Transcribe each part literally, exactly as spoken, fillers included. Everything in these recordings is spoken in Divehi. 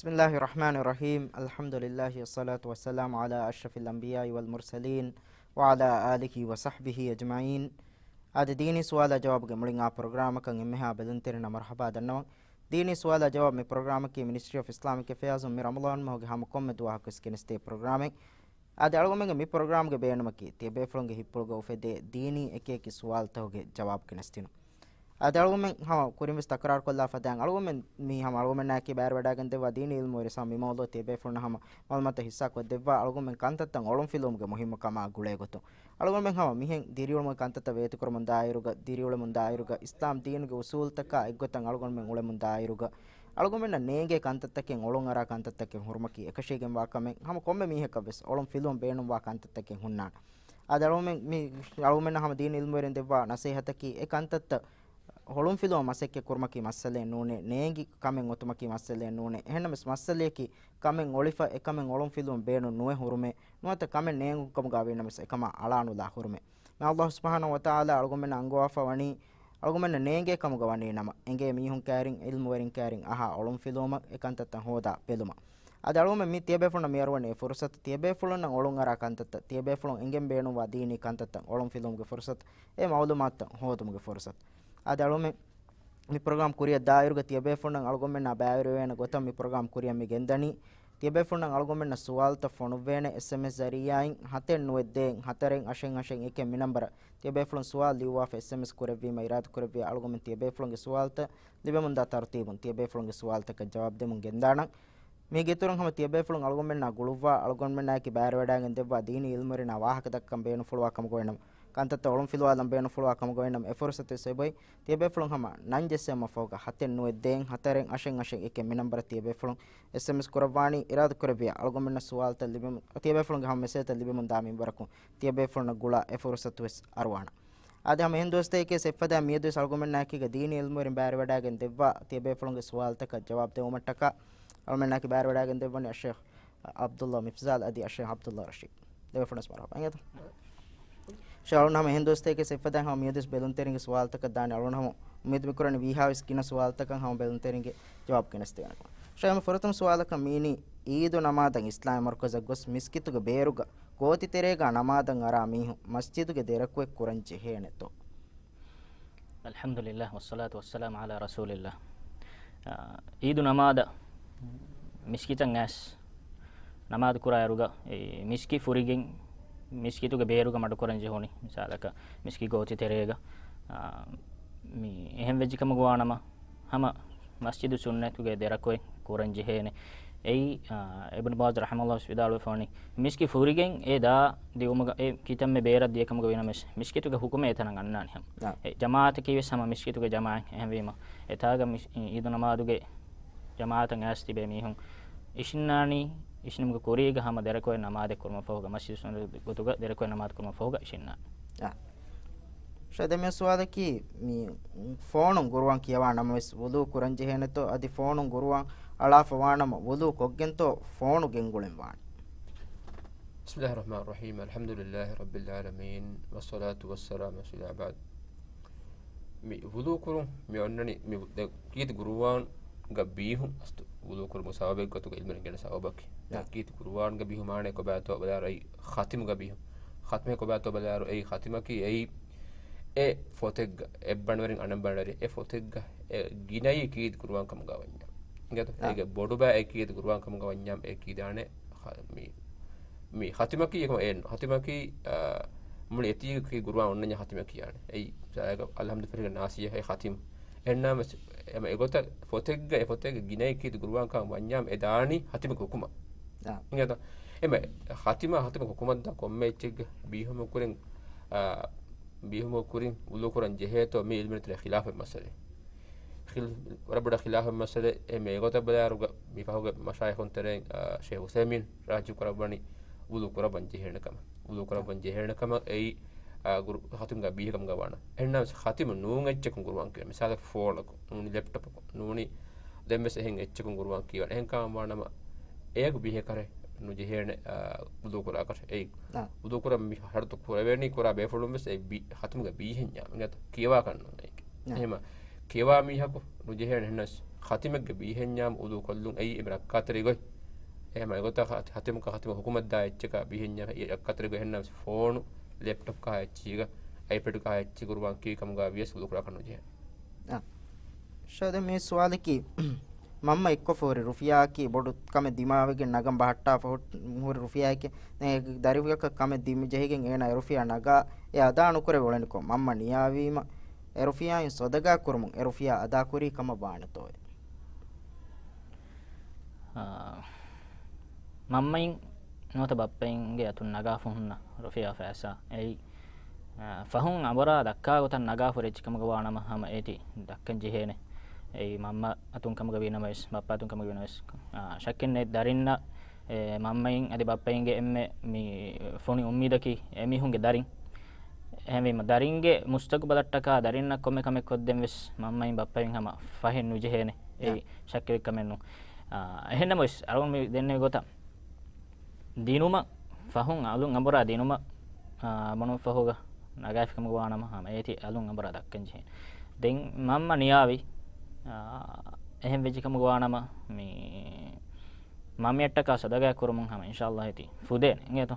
بسم الله الرحمن الرحيم. الحمد لله والصلاة والسلام على أشرف الأنبياء والمرسلين وعلى آله وصحبه أجمعين. އާދެ، ދީނީ ސުވާލާ ޖަވާބުގެ މުޅިން އާ ޕްރޮގްރާމަކަށް އެންމެހާ ބެލުންތެރިންނަށް މަރުޙަބާ ދަންނަވަން. ދީނީ ސުވާލާ ޖަވާބު މި ޕްރޮގްރާމަކީ މިނިސްޓްރީ އޮފް އިސްލާމިކް އެފެއާޒުން މި ރަމަޟާން މަހުގެ ހަމަ ކޮންމެ ދުވަހަކުވެސް ގެނެސްދޭ ޕްރޮގްރާމެއް. އާދެ، އަޅުގަނޑުމެންގެ މި ޕްރޮގްރާމްގެ ބޭނުމަކީ، ތިޔަބޭފުޅުންގެ ހިތްޕުޅުގަ އުފެދޭ ދީނީ އެކިއެކި ސުވާލުތަކުގެ ޖަވާބު ގެނެސްދިނުން. އަދި އަޅުގަނޑުމެން ހަމަ ކުރިންވެސް ތަކުރާރުކޮށްލާ ފަދައިން، އަޅުގަނޑުމެން މީ ހަމަ އަޅުގަނޑުމެންނާއެކީ ބައިވެރިވެވަޑައިގެން ދެއްވާ ދީނީ އިލްމުވެރި ސާ މި މައުޟޫޢަށް ތިޔަބޭފުޅުންނަށް ހަމަ މައުލޫމާތު ހިއްސާކޮށްދެއްވާ. އަޅުގަނޑުމެން ކަންތައްތައް އޮޅުންފިލުވުމުގެ މުހިއްމުކަމާ ގުޅޭގޮތުން، އަޅުގަނޑުމެން ހަމަ މިހެން ދިރިއުޅުމުގެ ކަންތައްތައް ވޭތުކުރަމުން ދާއިރުގަ، ދިރިއުޅެމުން ދާއިރުގަ، އިސްލާމް ދީނުގެ އުސޫލުތަކާ އެއްގޮތަށް އަޅުގަނޑުމެން އުޅެމުން ދާއިރުގަ، އަޅުގަނޑުމެންނަށް ނޭނގޭ ކަންތައްތަކެއް އޮޅުންއަރާ ކަންތައްތަކެއް ހުރުމަކީ އެކަށީގެންވާ ކަމެއް. ހަމަ ކޮންމެ މީހަކަށްވެސް އޮޅުން ފިލުވަން ބޭނުންވާ ކަންތައްތަކެއް ހުންނާނެ. އަދި އަޅުގަނޑުމެން މި، އަޅުގަނޑުމެންނަށް ހަމަ ދީނީ އިލްމުވެރިން ދެއްވާ ނަސޭހަތަކީ، އެ ކަންތައްތައް އޮޅުން ފިލުވަން މަސައްކަތް ކުރުމަކީ މައްސަލައެއް ނޫނޭ، ނޭނގި ކަމެއް އޮތުމަކީ މައްސަލައެއް ނޫނޭ. އެހެންނަމަވެސް މައްސަލަޔަކީ ކަމެއް އޮޅިފަ އެކަމެއް އޮޅުން ފިލުވަން ބޭނުން ނުވެ ހުރުމޭ، ނުވަތަ ކަމެއް ނޭނގުން ކަމުގަ ވީނަމަވެސް އެކަމާ އަޅާނުލާ ހުރުމޭ. މި ﷲ ސުބްޙާނަހޫ ވަތަޢާލާ އަޅުގަނޑުމެންނަށް އަންގަވާފަ ވަނީ، އަޅުގަނޑުމެންނަށް ނޭނގޭ ކަމުގަ ވަނީ ނަމަ، އެނގޭ މީހުން ކައިރިން، އިލްމުވެރިން ކައިރިން އަހާ އޮޅުން ފިލުވުމަށް، އެ ކަންތައްތައް ހޯދާ ބެލުމަށް. އަދި އަޅުގަނޑުމެން މި ތިޔަބޭފުޅުންނަށް މިއަރުވަނީ އެ ފުރުޞަތު، ތިޔަބޭފުޅުންނަށް އޮޅުންއަރާ ކަންތައްތައް ތިޔަބޭފުޅުން އެނގެން ބޭނުންވާ ދީނީ ކަންތައްތައް އޮޅުން ފިލުވުމުގެ ފުރުޞަތު، އެ މައުލޫމާތުތައް ހޯދުމުގެ ފުރުޞަތު. އަދި އަޅުގަނޑުމެން މި ޕްރޮގްރާމް ކުރިއަށް ދާއިރުގަ ތިޔަބޭފުޅުންނަށް އަޅުގަނޑުމެންނާ ބައިވެރިވެވޭނެ ގޮތަށް މި ޕްރޮގްރާމް ކުރިއަށް މި ގެންދަނީ. ތިޔަބޭފުޅުންނަށް އަޅުގަނޑުމެންނަށް ސުވާލުތައް ފޮނުއްވޭނެ އެސްއެމްއެސް ޒަރީޢާއިން ހަތެއް ނުވައެއް ދޭއް ހަތަރެއް އަށެއް އަށެއް އެކެއް މި ނަންބަރަށް ތިޔަބޭފުޅުން ސުވާލު ލިޔުއްވާފަ އެސްއެމްއެސް ކުރެއްވީމަ އިރާދަކުރެއްވިޔާ އަޅުގަނޑުމެން ތިޔަބޭފުޅުންގެ ސުވާލުތައް ލިބެމުންދާ ތަރުތީބުން ތިޔަބޭފުޅުންގެ ސުވާލުތަކަށް ޖަވާބު ދެމުން ގެންދާނަން. މީގެ އިތުރުން ހަމަ ތިޔަބޭފުޅުން އަޅުގަނޑުމެންނާ ގުޅުއްވާ، އަޅުގަނޑުމެންނާއެކީ ބައިވެރިވަޑައިގެން ދެއްވާ ދީނީ އިލްމުވެރިންނާ ވާހަކަ ދައްކަން ބޭނުންފުޅުވާ ކަމުގަ ވެނަމަ، ކަންތައްތައް އޮޅުން ފިލުވާލަން ބޭނުންފުޅުވާ ކަމުގަ ވެނަމަ، އެ ފުރުޞަތުވެސް އެބައޮތް. ތިޔަބޭފުޅުން ހަމަ ނަން ޖެއްސެވުމަށްފަހުގަ ހަތެއް ނުވައެއް ދޭއް ހަތަރެއް އަށެއް އަށެއް އެކެއް މި ނަންބަރަށް ތިޔަބޭފުޅުން އެސްއެމްއެސް ކުރައްވާނީ. އިރާދަކުރެއްވިޔާ އަޅުގަނޑުމެންނަށް ސުވާލުތައް ލިބެމުން، ތިޔަބޭފުޅުންގެ ހަމަ މެސެޖްތައް ލިބެމުންދާ މިންވަރަކުން ތިޔަބޭފުޅުންނަށް ގުޅާ އެ ފުރުޞަތުވެސް އަރުވާނަން. އާދެ، ހަމަ އެހެން ދުވަސްތަކެކޭ އެއްފަދައިން މިއަދުވެސް އަޅުގަނޑުމެންނާއެކީގަ ދީނީ އިލްމުވެރިން ބައިވެރިވަޑައިގެން ދެއްވާ ތިޔަބޭފުޅުންގެ ސުވާލުތަކަށް ޖަވާބު ދެއްވުމަށްޓަކާ އަޅުގަނޑުމެންނާއެކީ ބައިވެރިވަޑައިގެން ދެއްވަނީ އައްޝައިޚް ޢަބްދުﷲ މިފްޒާލް އަދި އައްޝައިޚް ޢަބްދުﷲ ރަޝީދު. ދެބޭފުޅުންވެސް މަރުޙަބާ. އިނގޭތަ؟ ޝޭޚް، އަޅުގަނޑު ހަމަ އެހެން ދުވަސްތަކެކޭ އެއްފަދައިން ހަމަ މިއަދުވެސް ބެލުންތެރިންގެ ސުވާލުތަކަށް ދާނީ. އަޅުގަނޑު ހަމަ އުއްމީދު މިކުރަނީ ވީހާވެސް ގިނަ ސުވާލުތަކަށް ހަމަ ބެލުންތެރިންގެ ޖަވާބު ގެނެސްދެވޭނެ ކަމަށް. ޝޭޚް، ހަމަ ފުރަތަމަ ސުވާލަކަށް މިއިނީ، ޢީދު ނަމާދަށް އިސްލާމީ މަރުކަޒަށް ގޮސް މިސްކިތުގެ ބޭރުގަ ގޯތިތެރޭގަ ނަމާދަށް އަރާ މީހުން މަސްޖިދުގެ ދެރަކުވެ ކުރަން ޖެހޭނެތޯ؟ އަލްޙަމްދުލިއްލާހް، ވައްޞަލާތު ވައްސަލާމު ޢަލާ ރަސޫލިއްލާހް. އާ، ޢީދު ނަމާދަށް މިސްކިތަށް އައިސް ނަމާދު ކުރާއިރުގަ، އެ، މިސްކިތް ފުރިގެން މިސްކިތުގެ ބޭރުގަ މަޑުކުރަން ޖެހުނީ، މިސާލަކަށް މިސްކިތް ގޯތި ތެރޭގަ، އާ، މި އެހެން ވެއްޖެ ކަމަކު ވާނަމަ، ހަމަ މަސްޖިދު ސުންނަތުގެ ދެރަކުވެ ކުރަން ޖެހޭނެ. އެއީ، އާ، އިބްނު ބާޒް ރަޙިމަހުﷲ ވިދާޅުވެފަ ވަނީ، މިސްކިތް ފުރިގެން އެ ދާ ދިއުމުގަ އެ ކިތަންމެ ބޭރަށް ދިޔަ ކަމުގަ ވީނަމަވެސް، މިސްކިތުގެ ޙުކުމެއް އެތަނަށް އަންނާނެ ހަމަ. އާ. އެ ޖަމާޢަތަކީވެސް ހަމަ މިސްކިތުގެ ޖަމާޢަތް. އެހެންވީމަ، އެތާގަ މިސް-، ޢީދު ނަމާދުގެ ޖަމާޢަތަށް އައިސް ތިބޭ މީހުން އިށިންނާނީ، އިށިނުމުގެ ކުރީގަ ހަމަ ދެރަކުވެ ނަމާދެއް ކުރުމަށްފަހުގަ، މަސްޖިދު ސުންނަތު ގޮތުގަ ދެރަކުވެ ނަމާދު ކުރުމަށްފަހުގަ އިށިންނާނީ. އާ. ޝޭޚް، ދެން މި ސުވާލަކީ، މި ފޯނުން ގުރުއާން ކިޔަވާ ނަމަވެސް ވުޟޫ ކުރަން ޖެހޭނެތޯ؟ އަދި ފޯނުން ގުރުއާން އަޅާފަ ވާނަމަ ވުޟޫ ކޮށްގެންތޯ ފޯނު ގެންގުޅެން ވާނީ؟ بسم الله الرحمن الرحيم. الحمد لله رب العالمين. والصلاة والسلام على رسول الله وبعد. މި ވުޟޫ ކުރުން މި އޮންނަނީ މި ދެ-، ކީރިތި ގުރުއާންގަ ބީހުން އަސްލު ވުޟޫ ކުރުމުގެ ސަބަބެއް ގޮތުގަ ޢިލްމުވެރިން ގެންނަ ސަބަބަކީ. އާ. ކީރިތި ގުރުއާންގަ ބީހުމާ ކޮބާތޯ ބަލާއިރު އެއީ ޚަތިމުގަ ބީހުން. ޚަތިމެއް ކޮބާތޯ ބަލާއިރު އެއީ ޚަތިމަކީ އެއީ އެ ފޮތެއްގަ، އެއް ބަނޑުވެރިން އަނެއް ބަނޑުވެރި އެ ފޮތެއްގަ އެ ގިނައީ ކީރިތި ގުރުއާން ކަމުގަ ވަންޏާ. އިނގޭތަ؟ އާ. އޭގެ ބޮޑު ބައި އެ ކީރިތި ގުރުއާން ކަމުގަ ވަންޏާ އެ ކީދާނެ ޚަ-، މި، މި ޚަތިމަކީ އެކަމަށް އެއްނު. ޚަތިމަކީ، އާ، މުޅި އެތީ ކީރިތި ގުރުއާން އޮންނަންޏާ ޚަތިމަ ކިޔާނެ. އެއީ، މިސާލަކަށް، އަލްޙަމްދު ފެށިގެން ނާސިޔަ އެ ޚަތިމު. އެހެންނަމަވެސް، އެމަ އެގޮތަށް ފޮތެއްގަ އެ ފޮތެއްގެ ގިނައީ ކީރިތި ގުރުއާން ކަމަށް ވަންޏާ އެ ދާނީ ޚަތިމުގެ ޙުކުމަށް. އާ. އިނގޭތަ؟ އެމަ ޚަތިމާ ޚަތިމުގެ ޙުކުމަށް ދާ ކޮންމެ އެއްޗެއްގެ ބީހުމުގެ ކުރިން، އާ، ބީހުމުގެ ކުރިން ވުޟޫ ކުރަން ޖެހޭތޯ މީ ޢިލްމުވެރިން ތެރޭ ޚިލާފު މައްސަލައެއް. ޚިލް-، ވަރަށް ބޮޑަށް ޚިލާފު މައްސަލައެއް. އެ މޭގޮތަށް ބަލާއިރުގަ މި ފަހުގެ މަޝާއިޚުން ތެރެއިން، އާ، ޝޭޚް އުސައިމީން ރާއްޖެ ކުރައްވަނީ ވުޟޫ ކުރައްވަން ޖެހޭނެ ކަމަށް. ވުޟޫ ކުރައްވަން ޖެހޭނެ ކަމަށް އެއީ، އާ، ގުރު-، ޚަތިމުގަ ބީހި ކަމުގަ ވާނަމަ. އެހެންނަމަވެސް ޚަތިމު ނޫން އެއްޗަކުން ގުރުއާން ކިޔަވާ. މިސާލަކަށް ފޯނަކުން، ނޫނީ ލެޕްޓޮޕަކުން، ނޫނީ ދެންވެސް އެހެން އެއްޗަކުން ގުރުއާން ކިޔަވާނެ. އެހެން ކަމަށް ވާނަމަ އޭގަ ބީހޭ ކަށެއް ނުޖެހޭނެ، އާ، ވުޟޫ ކުރާކަށެއް. އެއީ، އާ. ވުޟޫ ކުރަން މި ޝަރުޠު ކުރެވޭނީ ކުރާ ބޭފުޅުން ވެސް އެ ބި-، ޚަތިމުގަ ބީހެންޏާ އިނގޭތަ؟ ކިޔަވާކަށް ނޫން އޭގެ. އާ. އެހެމަ ކިޔަވާ މީހަކު ނުޖެހޭނެ. އެހެންނަސް ޚަތިމެއްގެ ބީހެންޏާމު އުޟޫ ކޮށްލުން އެއީ އެމި ރައްކާތެރި ގޮތް. އެހެމަ އެގޮތަށް ޚަ-، ޚަތިމަކަށް ޚަތިމަ ހުކުމަށްދާ އެއްޗަކަށް ބީހެންޏާ އެ ރައްކާތެރި ގޮތް އެހެންނަމަސް ފޯނު، ލެޕްޓޮޕް ކާ އެއްޗީގަ، އައިޕެޑް ކާ އެއްޗި ގުރުވާން ކީ ކަމުގަ ވިޔަސް އުޟޫ ކުރާކަށް ނުޖެހޭ. އާ. ޝައިދަ މި ސުވާލަކީ، މަންމަ އެއްކޮށްފަ ހުރި ރުފިޔާއަކީ ބޮޑު ކަމެއް ދިމާވެގެން ނަގަން ބަހައްޓާފަ ހު-، ހުރި ރުފިޔާއެކޭ. ދެން އެ ދަރިފުޅަކަށް ކަމެއް ދިމަ ޖެހިގެން އޭނާ އެ ރުފިޔާ ނަގާ އެ އަދާ ނުކުރެވި އުޅެނިކޮށް، މަންމަ ނިޔާވީމަ، އެ ރުފިޔާއިން ސޮދަގާ ކުރުމުން އެ ރުފިޔާ އަދާ ކުރީ ކަމަށް ވާނެތޯއޭ؟ އާ، މަންމައިން ނުވަތަ ބައްޕައިންގެ އަތުން ނަގާފަ ހުންނަ ރުފިޔާ ފައިސާ އެއީ، އާ، ފަހުން އަނބުރާ ދައްކާ ގޮތަށް ނަގާފަ ހުރި އެއްޗެއް ކަމުގަ ވާނަމަ ހަމަ އޭތި ދައްކަން ޖެހޭނެ. އެއީ މަންމަ އަތުން ކަމުގަ ވީނަމަވެސް، ބައްޕަ އަތުން ކަމުގަ ވީނަމަވެސް، އާ، ޝައްކެއް ނެތް ދަރިންނަށް އެ މަންމައިން އަދި ބައްޕައިންގެ އެންމެ މި ފޮނި އުއްމީދަކީ އެމީހުންގެ ދަރިން. އެހެންވީމަ، ދަރިންގެ މުސްތަގުބަލަށްޓަކާ ދަރިންނަށް ކޮންމެ ކަމެއް ކޮށްދެން ވެސް މަންމައިން ބައްޕައިން ހަމަ ފަހެއް ނުޖެހޭނެ. އެއީ ޝައްކެއް ކަމެއް ނޫން. އާ، އެހެންނަމަވެސް، އަޅުގަނޑު މި ދެންނެވި ގޮތަށް ދިނުމަށް ފަހުން އަލުން އަނބުރާ ދިނުމަށް، އާ، ބުނުމަށްފަހުގަ ނަގާފި ކަމުގަ ވާނަމަ ހަމަ އޭތި އަލުން އަނބުރާ ދައްކަން ޖެހޭނެ. ދެން މަންމަ ނިޔާވި، އާ، އެހެން ވެއްޖެ ކަމުގަ ވާނަމަ މި މަންމައަށްޓަކާ ސަދަގާ ކުރުމުން ހަމަ އިންޝާﷲ އޭތި ފުދޭނެ. އިނގޭތޯ؟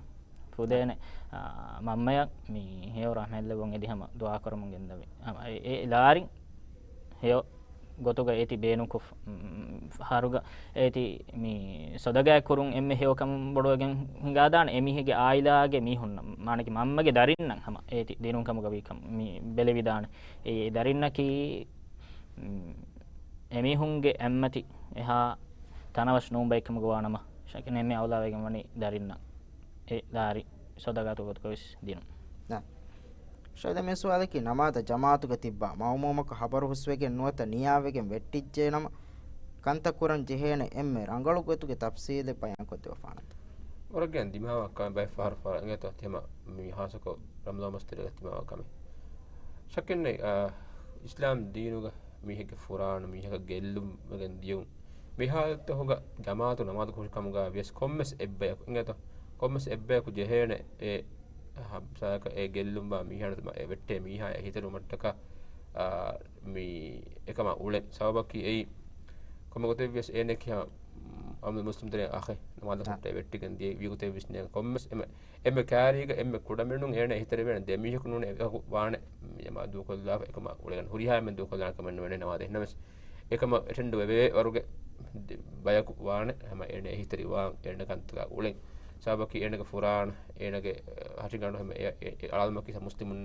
ފުދޭނެ. އާ، މަންމަޔަށް މި ހެޔޮ ރަޙްމަތްލެއްވުން އެދި ހަމަ ދުޢާ ކުރަމުން ގެންދަވި. ހަމަ އެ، އެ ލާރިން ހެޔޮ ގޮތުގަ އޭތި ބޭނުންކޮށް، މް، ފަހަރުގަ އޭތި މި ސަދަގާ ކުރުން އެންމެ ހެޔޮ ކަމުން ބޮޑުވެގެން ހިނގާދާނެ އެމީހެއްގެ އާއިލާގެ މީހުންނަށް، މާނަކީ މަންމަގެ ދަރިންނަށް ހަމަ އޭތި ދިނުން ކަމުގަ ވީ ކަމަށް މި ބެލެވިދާނެ. އެ ދަރިންނަކީ، މް، އެމީހުންގެ އެއްމަތި އެހާ ތަނަވަސް ނޫން ބައެއް ކަމުގަ ވާނަމަ، ޝައްކެއް ނެތް އެންމެ އައުލާވެގެން ވަނީ ދަރިންނަށް އެ ލާރި ސަދަގާތު ގޮތުގަ ވެސް ދިނުން. ނާ. ޝައިދަ މި ސުވާލަކީ، ނަމާދަށް ޖަމާޢަތުގަ ތިއްބާ މައުމޫމަކު ހަބަރު ހުސްވެގެން ނުވަތަ ނިޔާވެގެން ވެއްޓިއްޖެ ނަމަ، ކަންތައް ކުރަން ޖެހޭނެ އެންމެ ރަނގަޅު ގޮތުގެ ތަފްސީލެއް ބަޔާންކޮށްދެއްވާފާނަންތަ؟ ވަރަށް ގިނަ ދިމާވާ ކަމެއް ބައެއް ފަހަރު ފަހަރަށް އިނގޭތޯ ތިމަ މި ހާއްސަކޮށް ރަމަޟާން މަސް ތެރޭގަ ދިމާވާ ކަމެއް. ޝައްކެއް ނެތް، އާ، އިސްލާމް ދީނުގަ މީހެއްގެ ފުރާނަ މީހަކަށް ގެއްލުން ވެގެން ދިޔުން. މި ހާލަތުގަ ޖަމާޢަތު ނަމާދު ކުރި ކަމުގަ ވިޔަސް ކޮންމެސް އެއްބަޔަކު އިނގޭތޯ؟ ކޮންމެސް އެއްބަޔަކު ޖެހޭނެ އެ ހަމްސާޔަކަށް އެ ގެއްލުންވާ މީހާ ނުވަތަ އެ ވެއްޓޭ މީހާ އެ ހިތެރިވުމަށްޓަކާ، އާ، މި އެކަމާ އުޅެން. ސަބަބަކީ އެއީ ކޮންމެ ގޮތެއް ވިޔަސް އޭނައަކީ ހަމަ އަމް މުސްލިމް ތެރޭ އަޚެއް ނަމާދަށް އާ. ހުއްޓައި ވެއްޓިގެން ދިޔަ ވީ ގޮތެއް ވިސްނޭ ކޮންމެސް އެމެ އެންމެ ކާރީގަ އެންމެ ކުޑަމިނުން އޭނަ އެހީތެރިވޭނެ ދެ މީހަކު ނޫނީ އެކަކު ވާނެ. އެމާ ދޫކޮށްލާފަ އެކަމާ އުޅެގެން ހުރިހާ އެންމެން ދޫކޮށްލާނެ ކަމެއް ނުވޭނެ ނަމާދަށް. އެހެންނަމަވެސް އެކަމަށް އެޓެންޑް ވެވޭ ވަރުގެ ދެ ބަޔަކު ވާނެ ހަމަ އޭނަ އެހީތެރިވާން އޭނަ ކަންތަކާ އުޅެން. ސަބަބަކީ އޭނަގެ ފުރާނަ، އޭނަގެ، އަ، ހަށިގަނޑު ހަމަ އެ، އެ، އެ އަޅާލުމަކީ މުސްލިމުން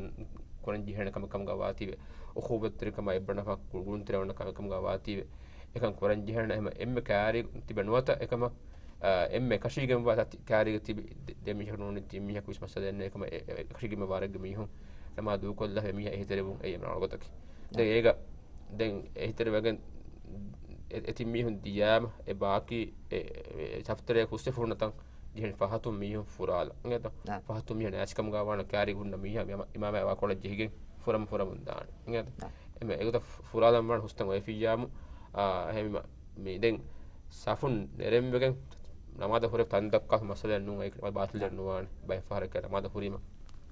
ކުރަން ޖެހޭނެ ކަމެއް ކަމުގަ ވާތީވެ. އުޚޫވަތްތެރިކަމާ އެއްބަނޑަފަ ގުޅުންތެރިވަން ކަމެއް ކަމުގަ ވާތީވެ. އެކަން ކުރަން ޖެހޭނެ ހަމަ އެންމެ ކާރި ތިބެ ނުވަތަ އެކަމަށް، އާ، އެންމެ ކަށީގެންވާ ތަތި ކާރީގަ ތިބި ދެ، ދެ މީހަކު ނޫނީ ތިން މީހަކު ވިސް މައްސަލައެއް ނެތް. އެކަމަށް އެ، އެ، ކަށީގެންވާ ވަރެއްގެ މީހުން ނަމާދު ދޫކޮށްލާފަ އެމީހާ އެހީތެރިވުން އެއީ ރަނގަޅު ގޮތަކީ. ދެން އޭގަ، ދެން އެހީތެރިވެގެން އެ، އެ ތިން މީހުން ދިޔާމަ އެ ބާކީ އެ، އެ، ސަފްތެރޭ ހުސްވެފަ ހުންނަ ތަން ޖެހެނީ ފަހަތުން މީހުން ފުރާލަން. އިނގޭތޯ؟ އާ. ފަހަތުން މީހުން އައިސް ކަމުގަ ވާނަ ކާރި ހުންނަ މީހާ އިމާ، އިމާމާ ވާ ކޮޅަށް ޖެހިގެން ފުރަމުން ފުރަމުން ދާނެ. އިނގޭތޯ؟ އާ. އެމެ އެގޮތަށް ފުރާލަން ވާން ހުސްތަން އޮތްފިއްޔާމު، އާ، އެހެންވީމަ މި ދެން ސަފުން ނެރެންވެގެން ނަމާދަށް ހުރެފަ ތަން ދައްކާ މައްސަލައެއް ނޫން. އެ ބާތިލެއް ނުވާނެ. ބައެއް ފަހަރަކަށް ނަމާދަށް ހުރީމަ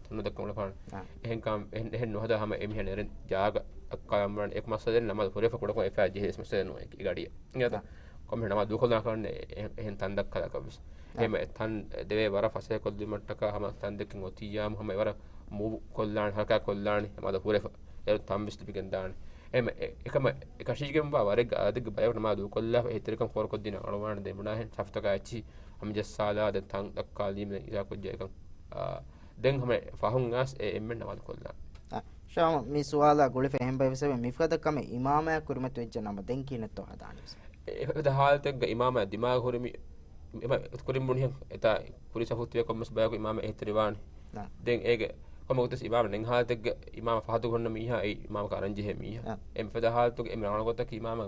ތަން ދައްކަން އުޅެފާނެ. އާ. އެހެންކަމް، އެހެން، އެހެން ނުހަދާ ހަމަ އެމީހާ ނެރެން ޖާގަ ދައްކާލަން ވާނެ. އެކު މައްސަލައެއް ނަމާދު ހުރެފަ ކުޑަކޮށް އެފައި ޖެހޭ މައްސަލައެއް ނޫން އެ ގަޑިއެއް. އިނގޭތޯ؟ އާ. ކޮންމެހެން ނަމާދު ދޫކޮށްލާނެ ކަން އެ، އެ، އެހެން ތަން ދައްކާލާކަށް ވެސް. އާ. އެހެން ތަން ދެވޭ ވަރަށް ފަސޭހަކޮށްލުމަށްޓަކާ ހަމަ ތަން ދެއްކިން އޮތިއްޔާމު ހަމަ އެވަރަށް މޫވް ކޮށްލާނެ، ހަރަކާތް ކޮށްލާނެ، ނަމާދަށް ހުރެފަ. އޭރުން ތަން ވެސް ލިބިގެން ދާނެ. އެހެން އެ، އެކަމަށް އެ ކަށީގެންވާ ވަރެއްގެ އަދަދެއްގެ ބަޔަކު ނަމާދު ދޫކޮށްލާފަ އެހީތެރިކަން ކޯރުކޮށްދިން އަޅުވާނެ. ދެން ބުނާހެން ސަފުތަކާ އެއްޗިހި ހަމަޖައްސާލާ ދެން ތަން ދައްކާލީމަ އިސާކޮށްޖެ އެކަން. އާ، ދެން ހަމަ ފަހުން އައިސް އެ އެންމެން ނަމާދު ކޮށްލާނެ. އާ، ޝާމް، މި ސުވާލާ ގުޅިފަ އެހެން ބައެއް ވެސް އެބަ މިފަދަ ކަމެއް އިމާމާއަށް ކުރިމަތިވެއްޖެ ނަމަ ދެން ކިހިނެއްތޯ ހަދާނީ ވެސް؟ އެ، އެފަދަ ހާލަތެއްގަ އިމާމާ ދިމާގު ހުރި މި، އެ، އެ، ކުރިން ބުނިހެން އެތާ ކުރި ސަފު ތިބެ ކޮންމެސް ބަޔަކު އިމާމާ އެހީތެރިވާނެ. އާ. ދެން އޭގެ ކޮންމެ ގޮތެއް އިމާމާ ނެތް ހާލަތެއްގަ އިމާމާ ފަހަތު ހުންނަ މީހާ އެއީ އިމާމަކަށް އަރަން ޖެހޭ މީހާ. އާ. އެ މިފަދަ ހާލަތުގަ އެންމެ ރަނގަޅު ގޮތަކީ އިމާމާ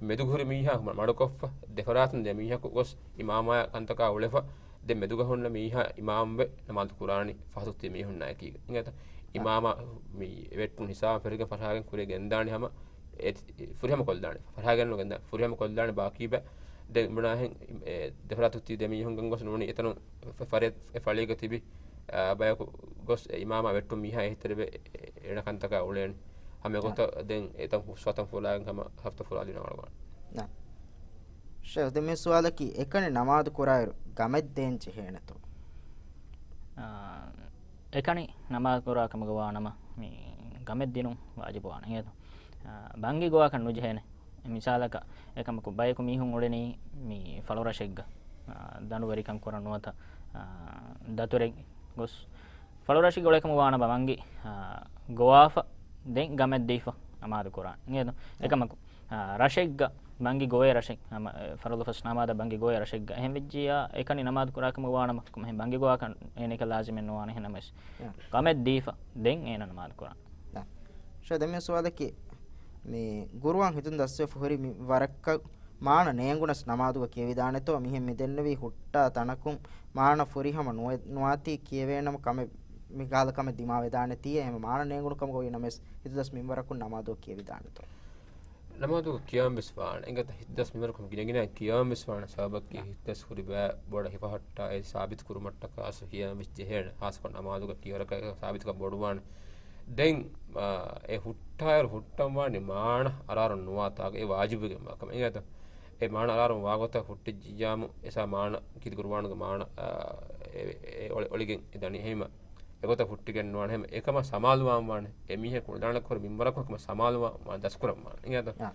މެދުގަ ހުރި މީހާ މަ-، މަޑުކޮށްފަ ދެފަރާތުން ދެ މީހަކު ގޮސް އިމާމާ ކަންތަކާ އުޅެފަ ދެން މެދުގަ ހުންނަ މީހާ އިމާމްވެ ނަމާދު ކުރާނީ ފަހަތު ތިބި މީހުންނާ އެކީގަ. އިނގޭތަ؟ އާ. އިމާމާ މި ވެއްޓުން ހިސާބަށް ފެށިގެން ފަށާގެން ކުރި ގެންދާނީ ހަމަ އެ، ފުރިހަމަ ކޮށްލާނެ. ފަށާގެން ނުގެންދާ. ފުރިހަމަ ކޮށްލާނެ ބާކީ ބައި. ދެން ބުނާހެން، އެ، ދެފަރާތު ތި ދެ މީހުން ގޮސް ނޫނީ އެތަނުން ފަ-، ފަރެއް އެ ފަޅީގަ ތިބި، އާ، ބަޔަކު ގޮސް އެ އިމާމާ ވެއްޓުން މީހާ އެހީތެރިވެ އެ، އެނަ ކަންތަކާ އުޅޭނެ. ހަމަ އެގޮތަށް ދެން އެތަން ހުސްވާތަން ފުރާގެން ހަމަ ސަފްތަ ފުރާލީ ނަވަޅުވާނެ. ޝޭޚް، ދެން މި ސުވާލަކީ، އެކަނި ނަމާދު ކުރާއިރު ގަމެއް ދޭން ޖެހޭނެތޯ؟ އާ، އެކަނި ނަމާދު ކުރާ ކަމުގަ ވާނަމަ، މި ގަމެއް ދިނުން ވާޖިބު ވާނެ. އިނގޭތޯ؟ އާ، ބަންގި ގޮވާކަށް ނުޖެހޭނެ. މިސާލަކަށް، އެކަމަކު ބަޔަކު މީހުން އުޅެނީ މި ފަޅުރަށެއްގަ، އާ، ދަނޑުވެރިކަން ކުރަން ނުވަތަ، އާ، ދަތުރެއް ގޮސް ފަޅުރަށެއްގަ އުޅޭކަމުގަ ވާނަމަ ބަންގި، އާ، ގޮވާފަ ދެން ގަމެއް ދީފަ ނަމާދު ކުރާނެ. އިނގޭތޯ؟ އެކަމަކު، އާ، ރަށެއްގަ ބަންގި ގޮވޭ ރަށެއް، ހަމަ، އެ، ފަރުޟު ފަސް ނަމާދަށް ބަންގި ގޮވޭ ރަށެއްގަ. އެހެން ވެއްޖިއްޔާ އެކަނި ނަމާދު ކުރާ ކަމުގަ ވާނަމަ، އެހެން ބަންގި ގޮވާކަށް އޭނައަކަށް ލާޒިމެއް ނުވާނެ. އެހެންނަމަވެސް، އެ، ގަމެއް ދީފަ ދެން އޭނަ ނަމާދު ކުރާނެ. އެ، ޝޭޚް، ދެން މި ސުވާލަކީ، މި ގުރުއާން ހިތުން ދަސްވެފަ ހުރި މި ވަރަކަށް މާނަ ނޭނގުނަސް ނަމާދުގަ ކިޔެވިދާނެތޯ؟ މިހެން މި ދެންނެވީ ހުއްޓާ ތަނަކުން މާނަ ފުރިހަމަ ނުވެ-، ނުވާތީ ކިޔެވޭނަމަ ކަމެއް، މި ކަހަލަ ކަމެއް ދިމާވެދާނެތީ. އެހެން މާނަ ނޭނގުނު ކަމުގަ ވީ ނަމަވެސް، ހިތުދަސް މިންވަރަކުން ނަމާދު ކިޔެވިދާނެތޯ؟ ނަމާދު ކިޔަން ވެސް ވާނެ. އެނގޭތަ ހިތުދަސް މިންވަރަކުން ގިނަ ގިނަ ކިޔަން ވެސް ވާނެ. ސަބަބަކީ ނަ. ހިތުދަސް ހުރި ބައި ބޮޑަށް ހިފަހައްޓާ އެ ސާބިތު ކުރުމަށްޓަކާ ސު ކިޔަން ވެސް ޖެހޭނެ. ހާއްސަކޮށް ނަމާދުގަ ކިޔަވަރަކަށް ސާބިތުކަން ބޮޑުވާނެ. ދެން، އާ، އެ ހުއްޓާއިރު ހުއްޓަން ވާނީ މާނަ އަރާރުން ނުވާތާގަ އެ ވާޖިބުގެ މާކަމަށް. އެނގޭތަ؟ އެ މާނަ އަރާރުން ވާގޮތަށް ހުއްޓިއްޖިއްޔާމު، އެސާ މާނަ ކީރިތި ގުރުއާނުގެ މާނަ، އާ، އެ، އެ އޮޅި-، އޮޅިގެން އެ ދަނީ. އެހެންމަ އެގޮތަށް ހުއްޓިގެން ނުވާނެ. އެހެން އެކަމަށް ސަމާލުވާން ވާނެ. އެ މީހަކު އުޅާނެ ކޮރު މިންވަރަކު އެކަމަށް ސަމާލުވާން ވާނެ ދަސްކުރަން ވާނެ. އެނގޭތަ؟ އާ.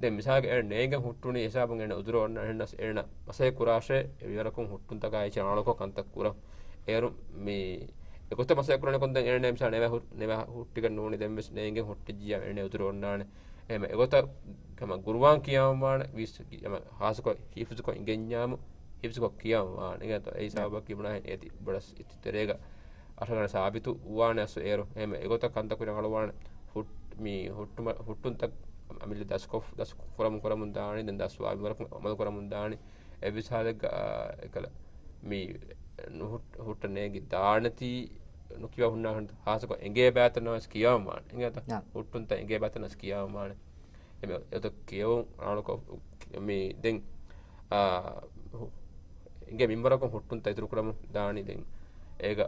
ދެން މިސާލަކަށް އޭނަ ނޭނގެ ހުއްޓުނީ އެސާބުން އޭނަ އުޒުރު އޮންނާނެ. އެހެންނަސް އޭނަ މަސައްކަތް ކުރާށޭ، އެ މިންވަރަކުން ހުއްޓުންތަކާ އެއްޗެއް އަޅުކޮށް ކަންތައް ކުރަން. އޭރު މި އެގޮތަށް މަސައްކަތް ކުރަނީ ކޮންތަން އޭނަ މިސާ ނެވެ ހު-، ނެވެ ހުއްޓިގެން ނޫނީ ދެން ވެސް ނޭނގެ ހުއްޓިއްޖިއްޔާ އޭނަ އުޒުރު އޮންނާނެ. އެހެން އެގޮތަށް ހަމަ ގުރުއާން ކިޔަން ވާނެ، ވީސް ހަމަ ހާއްސަކޮށް ހިފްޒުކޮށް އިނގެންޏާމު، ހިފްޒުކޮށް ކިޔަން ވާނެ. އެގޮތަށް އެއީ ސަބަބަކީ ބުނާހެން އޭތި ބޮޑަސް އެތި ތެރޭގަ އަށަގަނޑަށް ސާބިތު ވާނެ އަސްލު އޭރު. އެހެން އެގޮތަށް ކަންތައް ކުރިއަށް އަޅުވާނެ. ހުއް-، މި ހުއްޓުމަ-، ހުއްޓުންތައް އަމިއްލަ ދަސްކޮށް، ދަސް ކުރަމުން ކުރަމުން ދާނީ. ދެން ދަސްވާ މިންވަރަކުން އަމަލު ކުރަމުން ދާނީ. އެއްވެސް ހާލެއްގަ، އާ، އެކަލަ މި ނުހުއް-، ހުއްޓަން ނޭނގި ދާނެތީ ނުކިޔާ ހުންނާ ހަނދު ހާއްސަކޮށް އެނގޭ ބައިތައް ނަމަވެސް ކިޔަން ވާނެ. އެނގޭތަ؟ ނާ. ހުއްޓުންތައް އެނގޭ ބައިތައް ނަމަވެސް ކިޔަން ވާނެ. އެމެ-، އެތައް ކިޔެވުން އަޅުކޮށް މި ދެން، އާ، ހު-، އިނގޭ މިންވަރަކުން ހުއްޓުންތައް އިތުރު ކުރަމުން ދާނީ ދެން. އޭގަ